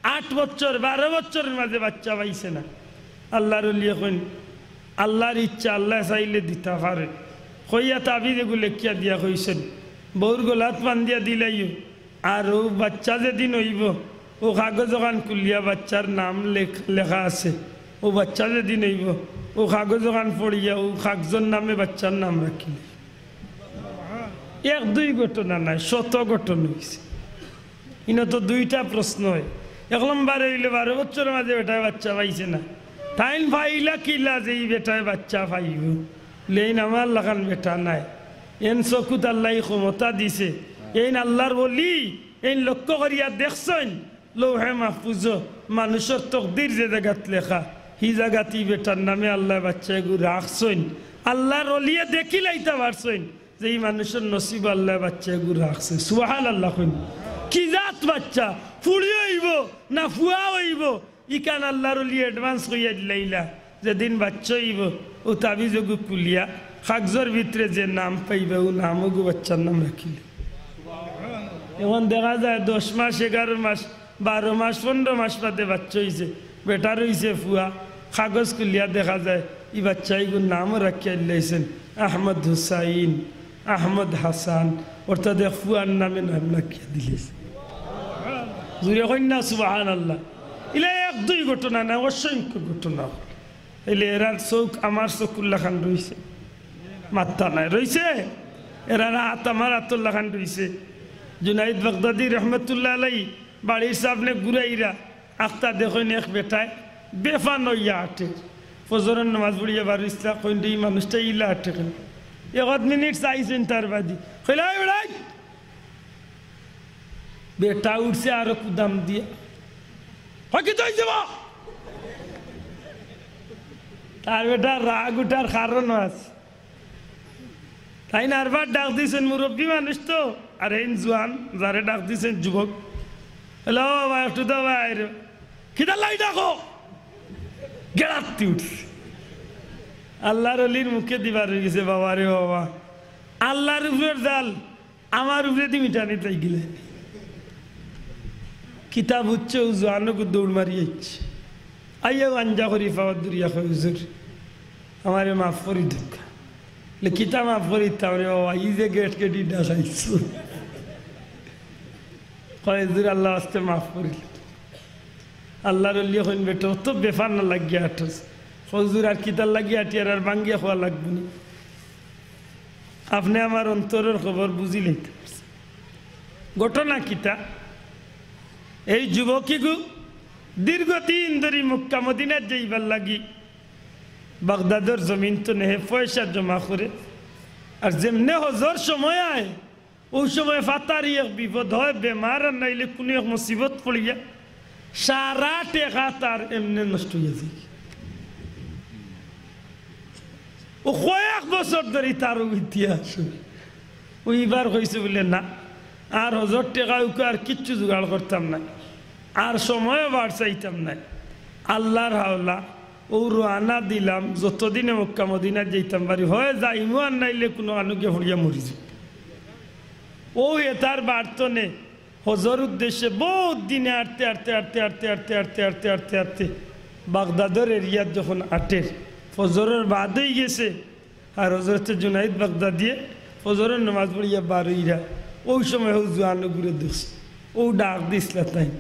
আট বছর, বারো বছরর মাঝে বাচ্চা পাইছে না। আল্লার ওলিয়ে কইন, "আল্লার ইচ্ছা, আল্লায় চাইলে দিতা পারে।" কইয়া তাবিজ এগু লেখিয়া দিয়া কইছইন, "বউর গলাত বান্ধিয়া দিলাইও, আর অউ বাচ্চা যেদিন অইবো, অউ কাগজ অখান খুলিয়া বাচ্চার নাম লেখ-, লেখা আছে, অউ বাচ্চা যেদিন অইবো, অউ কাগজ অখান পড়িয়া অউ কাগজর নামে বাচ্চার নাম রাখিলে।" এক দুই ঘটনা নায়, শত ঘটনা অইছে। ইনো তো দুইটা প্রশ্ন অয়। এক নম্বরে অইলো, বারো বছরর মাঝে বেটায় বাচ্চা পাইছে না, তাইন পাইলা কিলা যে ই বেটায় বাচ্চা পাইবো? বলে, "এইন আমার লাখান বেটা নায়, এইন চকুত আল্লায় ক্ষমতা দিছে, এইন আল্লার ওলি, এইন লক্ষ্য করিয়া দেখছইন, লৌহে মাহফুজো মানুষর তকদির যে জাগাত লেখা, হি জাগাত ই বেটার নামে আল্লায় বাচ্চা এগু রাখছইন।" আল্লার ওলিয়ে দেখিলাইতা পারছইন যে ই মানুষর নসিবো আল্লায় বাচ্চা এগু রাখছে। সুবহানাল্লাহ কইন। কি জাত বাচ্চা, ফুড়ি অইবো না ফুয়া অইবো, ইখান আল্লার ওলিয়ে advance কইয়া দিলাইলা। যেদিন বাচ্চা অইবো, অউ তাবিজ এগু খুলিয়া কাগজর ভিতরে যে নাম পাইবা, অউ নাম অগু বাচ্চার নাম রাখিলে। এখন দেখা যায় দশ মাস, এগারো মাস, বারো মাস, পনরো মাস বাদে বাচ্চা অইছে, বেটার অইছে ফুয়া, কাগজ খুলিয়া দেখা যায় ই বাচ্চা এগুর নামও রাখিয়া দিলাইছইন আহমদ হুসাইন, আহমদ হাসান, অর্থাৎ এক ফুয়ার নামে নাম রাখিয়া দিলাইছইন। জুরে কইন না সুবহানাল্লাহ। ইলা এক দুই ঘটনা না, অসংখ্য ঘটনা। তাইলে এরার চউখ আমার চকুর লাখান রইছে? মাত্তা নাই, রইছে? এরার আত আমার আতর লাখান রইছে। জুনাইদ বাগদাদি রহমতুল্লাহ আলাই বাড়ির সামনে ঘুরাইরা আখতা দেখইন এক বেটায় বেফান অইয়া আটের। ফজরর নামাজ পড়িয়া বারইছলা, কইন, "ই মানুষটা ইলা আটে কেনে?" এক আধ মিনিট চাইছইন তার বাদে। কইলা, "এই বেটাই।" বেটা উঠছে আরো কুদাম দিয়া। "হয় কিতা অইছে বা?" তার বেটার রাগ উঠার কারণ আছে। তাইন আরবার ডাক দিছইন, মুরব্বি মানুষ তো, আর এইন জুয়ান, যারে ডাক দিছইন যুবক। হ্যালো বাবা, একটু তো বাইরে। কিতার লাগি ডাকো? গেড়াত্তি উঠছে। আল্লার অলির মুখেদি বার অইগেছে, বাবা রে বাবা, আল্লার উপরের জাল আমার উপরেদি মিটানিত লাগিলে। কিতা বুঝছে, অউ জুয়ানগু দৌড় মারি আইছে। আইয়া আঞ্জা করি পাওয়াত ধরিয়া কয়, হুজুর, আমারে মাফ করি দেউক্কা। লে কিতা মাফ করি দিতাম রে বাবা, ই যে গেট গেটি ডাকাইছো। কয়, হুজুর, আল্লার ওয়াস্তে মাফ করি। আল্লার অলিয়ে কইন, বেটা, অত বেফার না লাগিয়া আটস। কয়, হুজুর, আর কিতার লাগি আটিয়ার, আর ভাঙ্গিয়া কওয়া লাগবো নি। আপনে আমার অন্তরর খবর বুঝিলাইতা পারছইন। ঘটনা কিতা? এই যুবকিগু দীর্ঘদিন ধরি মক্কা মদিনাত যাইবার লাগি বাগদাদর জমিন তনে হে পয়সা জমা করে, আর যেমনে হজর সময় আয়, অউ সময় ফাতারি এক বিপদ হয়, বেমার আর নাইলে কুনু এক মুসিবত পড়িয়া সারা টেকা তার এমনে নষ্ট অইয়া যায়। অউ কয়েক বছর ধরি তার অউ ইতিহাস। অউ ইবার কইছে বুলে, না, আর হজর টেকা উকা আর কিচ্ছু জোগাড় করতাম নায়, আর সময়ও বাড় চাইতাম নায়। আল্লার হাওলা, অউ রওয়ানা দিলাম, যতদিনে মক্কা মদিনাত যাইতাম পারি, হয় যাইমু আর নাইলে কুনু আনুগে পড়িয়া মরি যাইমু। অউ এতার বাড় তনে হজর উদ্দেশ্যে বউত দিনে আটতে আটতে আটতে আটতে আটতে আটতে আটতে আটতে আটতে বাগদাদর এরিয়াত যখন আটের, ফজরর বাদ অইগেছে, আর হজরতে জুনাইদ বাগদাদিয়ে ফজরর নামাজ পড়িয়া বার অইরা, অউ সময় অউ জুয়ানগুরে দেখছে, অউ ডাক দিছলা তাইন।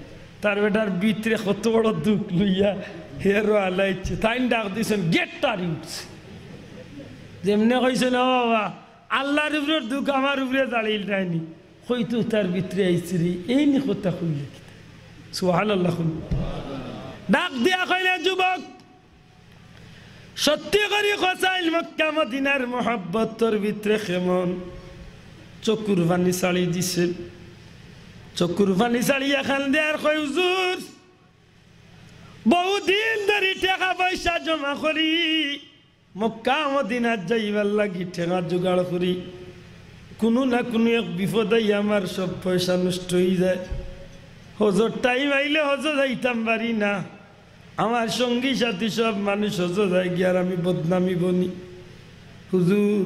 তার বেটার ভিতরে কত বড় দুখ লইয়া হে রওয়ানা অইছে, তাইন ডাক দিছইন, গেট্টারি উঠছে। যেমনে কইছইন, ও বাবা, আল্লার উপরের দুখ আমার উপরে জাড়িল নায়নি। কইতো তার ভিতরে আইছে রে, এইন কথা কইলে কিতা? সুবহানাল্লাহ কইন। ডাক দিয়া কইলা, যুবক, সত্যি করি কছাইন মক্কা মদিনার মহব্বত তোর ভিতরে কেমন? চকুর পানি ছাড়ি দিছে। চকুর পানি ছাড়িয়া কান্দে আর কয়, হুজুর, বউদিন ধরি টেকা পয়সা জমা করি, মক্কা মদিনাত যাইবার লাগি টেকা জোগাড় করি, কুনু না কুনু এক বিপদ আইয়া আমার সব পয়সা নষ্ট অইযায়। হজর টাইম আইলে হজো যাইতাম পারি না, আমার সঙ্গী সাথী সব মানুষ হজো যায়গি আর আমি বদনামি বনি। হুজুর,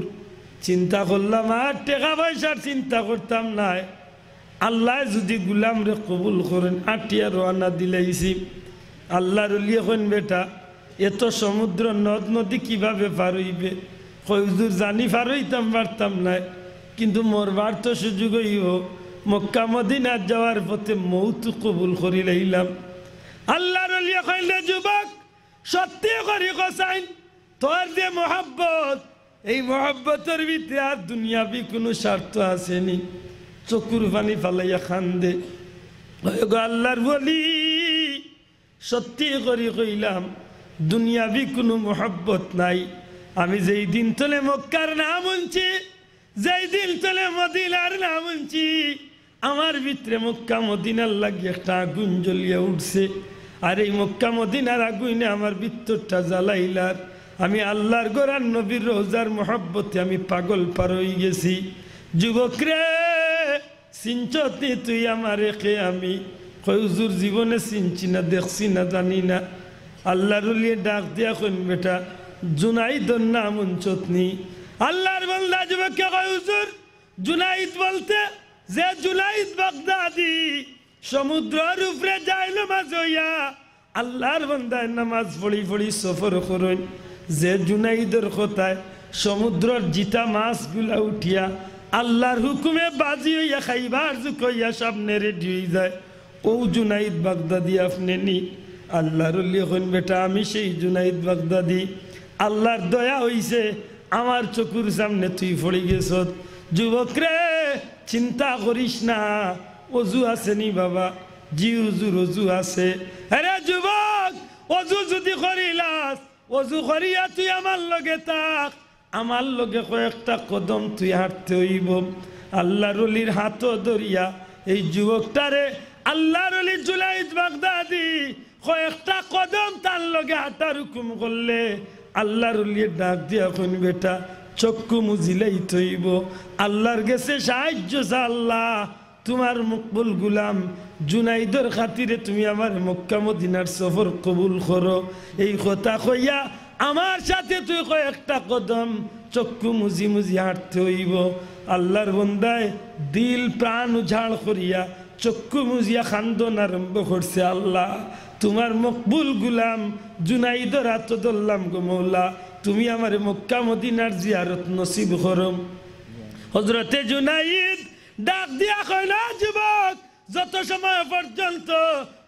চিন্তা করলাম আর টেকা পয়সার চিন্তা করতাম নায়, আল্লায় যুদি গুলামরে কবুল করইন, আটিয়া রওয়ানা দিলাইছি। আল্লার অলিয়ে কইন, বেটা, এত সমুদ্র নদ নদী কিভাবে পার অইবে? কয়, হুজুর, জানি পার অইতাম পারতাম নায়, কিন্তু মরবার তো সুযোগ অইবো। মক্কা মদিনাত যাওয়ার পথে মউত কবুল করিলাইলাম। আল্লার অলিয়ে কইন, রে যুবক, সত্যি করি কছাইন, তোর যে মহব্বত, এই মহব্বতর ভিতরে আর দুনিয়াবি কুনু স্বার্থ আছেনি? চকুর পানি ফালাইয়া কান্দে। ওগো আল্লার ওলি, সত্যি করি কইলাম, দুনিয়াবি কুনু মহব্বত নাই। আমি যেই দিন তলে মক্কার নাম হুনছি, যেই দিন তলে মদিনার নাম হুনছি, আমার ভিতরে মক্কা মদিনার লাগি একটা আগুন জ্বলিয়া উঠছে। আর এই মক্কা মদিনার আগুনে আমার ভিতরটা জ্বালাইলার। আমি আল্লার ঘর আর নবীর রওজার মহব্বতে আমি পাগল পার অইগেছি। যুবক রে, চিনছত নি তুই আমারে কে আমি? কয়, হুজুর, জীবনে চিনছি না, দেখছি না, জানি না। আল্লার অলিয়ে ডাক দিয়া কইন, বেটা, জুনাইদর নাম হুনছত নি? আল্লার বান্দা যুবকে কয়, হুজুর, জুনাইদ বলতে যে জুনাইদ বাগদাদি সমুদ্রর উপরে জায় নামাজ অইয়া আল্লার বান্দায় নামাজ পড়ি পড়ি সফর করইন, যে জুনাইদর কথায় সমুদ্রর জিতা মাছগুলা উঠিয়া আল্লার হুকুমে বাজি অইয়া খাইবার জুক অইয়া সামনে রেডি অইযায়, অউ জুনাইদ বাগদাদি আপনে নি? আল্লার অলিয়ে কইন, বেটা, আমি সেই জুনাইদ বাগদাদি। আল্লার দয়া অইছে, আমার চকুর সামনে তুই পড়ি গেছত। যুবক রে, চিন্তা করিস না, অজু আছে নি বাবা? জি হুজুর, অজু আছে। আরে যুবক, অজু যুদি করিলাস, অজু করিয়া তুই আমার লগে থাক, আমার লগে কয়েকটা কদম তুই হাঁটতে অইবো। আল্লার অলির হাতো ধরিয়া এই যুবকটারে আল্লার অলি জুনাইদ বাগদাদি কয়েকটা কদম তার লগে হাঁটার হুকুম করলে আল্লার অলিয়ে ডাক দিয়া কইন, বেটা, চক্ষু মুজিলাইতে অইবো। আল্লার গেছে সাহায্য চা, আল্লা, তুমার মকবুল গুলাম জুনাইদর খাতিরে তুমি আমারে মক্কা মদিনার সফর কবুল করো। এই কথা কইয়া আমার সাথে তুই কয়েকটা কদম চক্ষু মুজি মুজি হাঁটতে অইবো। আল্লার বন্দায় দিল প্রাণ উজাড় করিয়া চক্ষু মুজিয়া কান্দন আরম্ভ করছে, "আল্লা, তুমার মকবুল গুলাম জুনাইদর আতো ধরলাম গো মৌলা, তুমি আমারে মক্কা মদিনার জিয়ারত নসিব করো।" হজরতে জুনাইদ ডাক দিয়া কয়, "না যুবক, যত সময় পর্যন্ত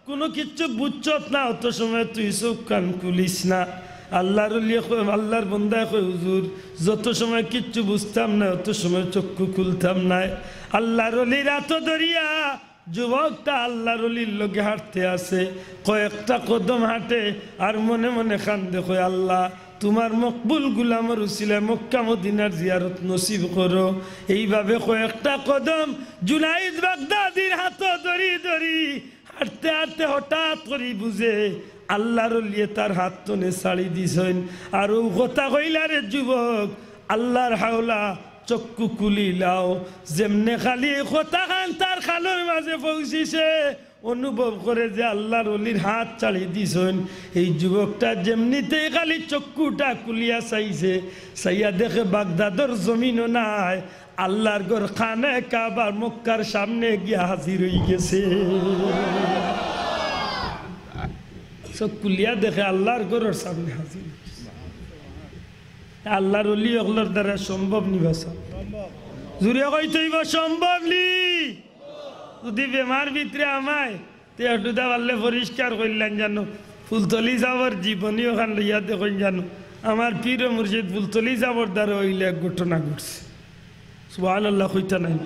কুনু কিচ্ছু বুঝছত না, অত সময় তুই চউখ কান খুলিস না।" আল্লার অলিয়ে কয়, আল্লার বন্দায় কয়, "হুজুর, যত সময় কিচ্ছু বুঝতাম না, অত সময় চক্ষু খুলতাম নায়।" আল্লার অলির আতো ধরিয়া যুবকটা আল্লার অলির লগে হাঁটতে আছে, কয়েকটা কদম হাঁটে আর মনে মনে কান্দে, কয়, "আল্লা, তুমার মকবুল গুলামর উসিলায় মক্কা মদিনার জিয়ারত নসিব করো।" এইভাবে কয়েকটা কদম জুনাইদ বাগদাদির আতো ধরি ধরি হাঁটতে হাঁটতে হঠাৎ করি বুঝে আল্লার অলিয়ে তার আত তনে ছাড়ি দিছইন। আর অউ কথা কইলা রে যুবক, আল্লার হাওলা, চক্ষু খুলিলাও। যেমনে খালি এই কথা খান তার কানর মাঝে পৌঁছিছে, অনুভব করে যে আল্লার অলির আত ছাড়ি দিছইন। এই যুবকটা যেমনিতেই খালি চক্ষুটা খুলিয়া চাইছে, চাইয়া দেখে বাগদাদর জমিনও নাই, আল্লার ঘর খানে কাবার মক্কার সামনে গিয়া হাজির অইগেছে। চউখ খুলিয়া দেখে আল্লার ঘরর সামনে হাজির অইগেছে। আল্লার অলি অকলর দ্বারা সম্ভব নি বা? জুরে কইতে অইবো, সম্ভব নি? যুদি বেমার ভিতরে আমায়, তে একটুদা পারলে পরিষ্কার করিলাইন জানো। ফুলতলি সাবর জীবনী অখান লইয়া দেখইন জানো। আমার পীর ও মুর্শিদ ফুলতলি সাবর দ্বারা অইলে এক ঘটনা ঘটছে। সুবহানাল্লাহ কইতা নায়?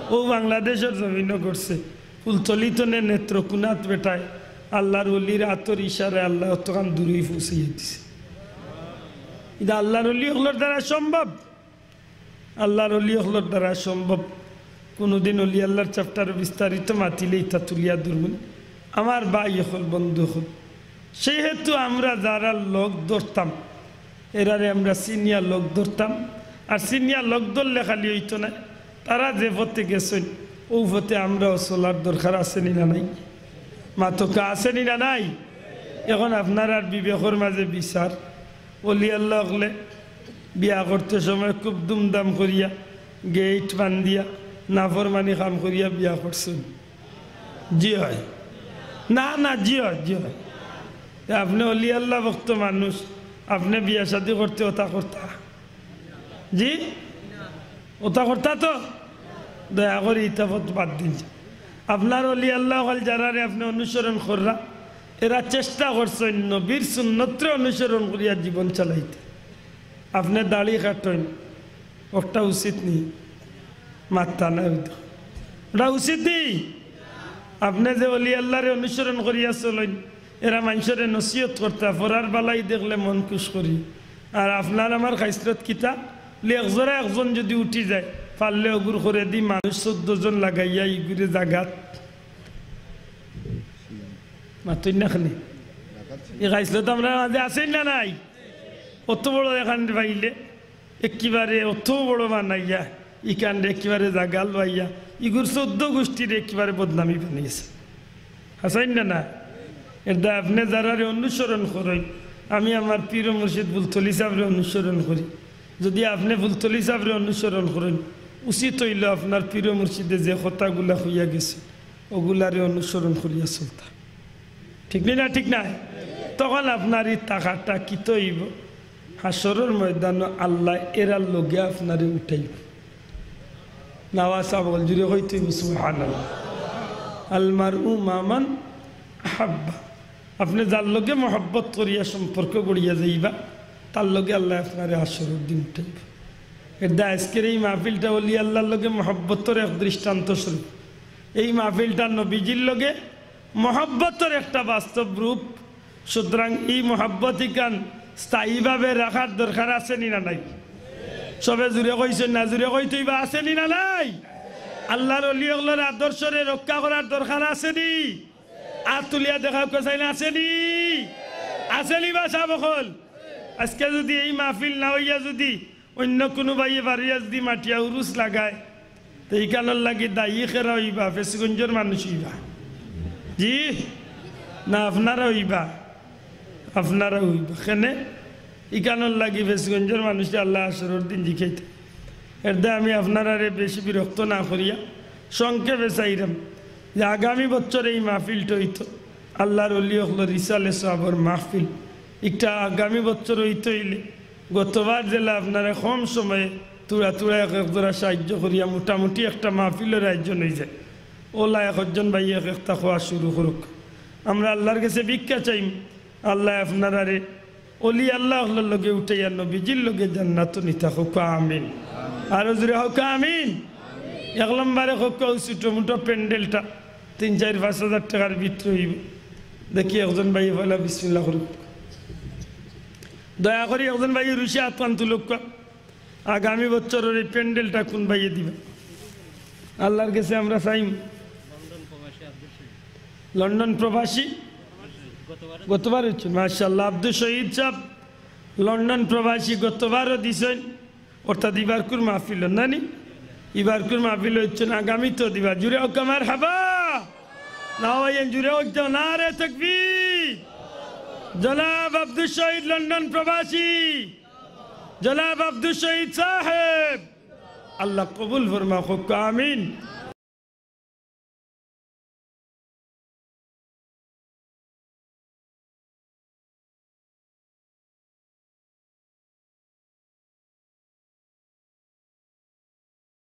অউ বাংলাদেশর জমিনো ঘটছে। ফুলতলি তনে নেত্রকোনাত বেটায় আল্লার অলির আতর ইশারায় আল্লায় অতখান দূরই পৌঁছাইয়া দিছে। ইটা আল্লার অলি অকলর দ্বারা সম্ভব। আল্লার অলি অকলর দ্বারা সম্ভব। কুনুদিন অলি আল্লার chapter বিস্তারিত মাতিলে ইতা তুলিয়া ধরমু। আমার ভাই অকল, বন্ধু অকল, সেহেতু আমরা যারার লগ ধরতাম, এরারে আমরা চিনিয়া লগ ধরতাম। আর চিনিয়া লগ ধরলে খালি অইতো নায়, তারা যে পথে গেছইন, অউ পথে আমরাও চলার দরকার আছে নি না নাই? মাতউক্কা, আছে নি না নাই? এখন আপনারার বিবেকর মাঝে বিচার, অলি আল্লা অকলে বিয়া করতে সময় খুব ধুমধাম করিয়া, গেইট বান্ধিয়া, নাফরমানি কাম করিয়া বিয়া করছইন? জি অয়। না, না, জি অয়, জি অয়। তে আপনে অলি আল্লা ভক্ত মানুষ, আপনে বিয়া শাদি করতে অতা করতা? জি? অতা করতা তো? দয়া করি ইতা পথ বাদ দিন। আপনার অলি আল্লা অকল যারারে আপনে অনুসরণ কররা, এরা চেষ্টা করছইন নবীর সুন্নতরে অনুসরণ করিয়া জীবন চালাইতে। আপনে দাড়ি কাটইন, অটা উচিত নি? মাতরা না অইতো। অটা উচিত নি? আপনে যে অলি আল্লারে অনুসরণ করিয়া চলইন, এরা মানষরে নসিহত করতা, পরার বালাই দেখলে মন খুশ করি। আর আপনার আমার খাইছলত কিতা? অলি একজরা একজন যুদি উঠি যায়, পারলে অগুর করেদি মানুষ চৌদ্দ জন লাগাইয়া ইগুরে জাগাত। মাতইন না কেনে? ই খাইছলত আমরার মাঝে আছে নি না নাই? অত বড় এখান পাইলে একেবারে অত বড় বানাইয়া, ইখানরে একেবারে জাগা লইয়া, ইগুর চৌদ্দ গুষ্টিরে একেবারে বদনামি বানাইছে। হাছা নি না না? এরদায় আপনে যারারে অনুসরণ করইন, আমি আমার পীর ও মুর্শিদ ফুলতলি সাবরে অনুসরণ করি। যুদি আপনে ফুলতলি সাবরে অনুসরণ করইন, উচিত অইলো আপনার পীর ও মুর্শিদে যে কথাগুলা কইয়া গেছে, অগুলারে অনুসরণ করিয়া চলতা। ঠিক নি না? ঠিক নায়? তখন আপনার ই টাকাটা কিতা অইবো? হাশরর ময়দানো আল্লায় এরার লগে আপনারে উঠাইবো। নাওয়া সাবল জুরে কইতে অইবো, সুবহানাল্লাহ। আল মারউ মা মান আহাব্বা। আপনে যার লগে মহব্বত করিয়া সম্পর্ক গড়িয়া যাইবা, তার লগে আল্লায় আপনারে হাশরর দিন উঠাইবো। এরদায় আইজকের এই মাহফিলটা অলি আল্লার লগে মহব্বতর এক দৃষ্টান্ত স্বরূপ। এই মাহফিলটা নবীজির লগে মহব্বতর একটা বাস্তব রূপ। সুতরাং ই মহব্বত ইখান স্থায়ীভাবে রাখার দরকার আছে নি না নাই? সবে জুরে কইছইন না, জুরে কইতে অইবো, আছে নি না নাই? আল্লার অলি অকলর আদর্শরে রক্ষা করার দরকার আছে নি? আত তুলিয়া দেখাউক্কা চাইন, আছে নি? আছে নি বা সাব অকল? আইজকে যুদি এই মাহফিল না অইয়া যুদি অইন্য কুনু ভাইয়ে বাড়িয়া যুদি মাটিয়া উরুস লাগায়, তে ইখানর লাগি দায়ী কেরা অইবা? ফেঞ্চুগঞ্জর মানুষ অইবা? জি না, আপনারা অইবা, আপনারা অইবা। কেনে? ইখানর লাগি ফেঞ্চুগঞ্জর মানুষরে আল্লায় হাশরর দিন জিকাইতা। এরদায় আমি আপনারারে বেশি বিরক্ত না করিয়া সংক্ষেপে চাইরাম যে আগামী বছর এই মাহফিলটা অইতো আল্লার অলি অকলর ইসালে সওয়াবর মাহফিল। ইটা আগামী বছর অইতো অইলে গতবার যেলা আপনারে কম সময়ে থুড়া থুড়া এক এক জোড়া সাহায্য করিয়া মোটামুটি একটা মাহফিলর আয়োজন অইযায়। অউলা এক একজন ভাইয়ে এক একটা কওয়া শুরু করউক। আমরা আল্লার গেছে ভিক্ষা চাইমু, আল্লায় আপনারারে অলি আল্লা অকলর লগে উঠাইয়া নবীজির লগে জান্নাতো নিতা। কউক্কা আমিন। আরো জোরে কউক্কা আমিন। এক নম্বরে কউক্কা অউ ছুটো মুটো প্যান্ডেলটা তিন চাইর পাঁচ হাজার টেকার ভিতরে অইবো। দেখি একজন ভাইয়ে পয়লা বিসমিল্লাহ করউক। দয়া করি একজন ভাইয়ে উরুসে আতখান তুলউক্কা। আগামী বছরর এই প্যান্ডেলটা কুন ভাইয়ে দিবা? আল্লার গেছে আমরা চাইমু। লন্ডন প্রবাসী গতবার অইছইন, মাশাআল্লাহ। আব্দুস শহীদ সাব লন্ডন প্রবাসী গতবারও দিছইন, অর্থাৎ ইবারকুর মাহফিল নানি? ইবারকুর মাহফিল অইছইন, আগামীতেও দিবা। জুরে কউক্কা মারহাবা। না ভাইয়াইন, জুরে কউক্কা, নারে তাকবীর। জনাব আব্দুস শহীদ লন্ডন প্রবাসী, জনাব আব্দুস শহীদ সাহেব, আল্লাহ কবুল ফরমা, কউক্কা আমিন।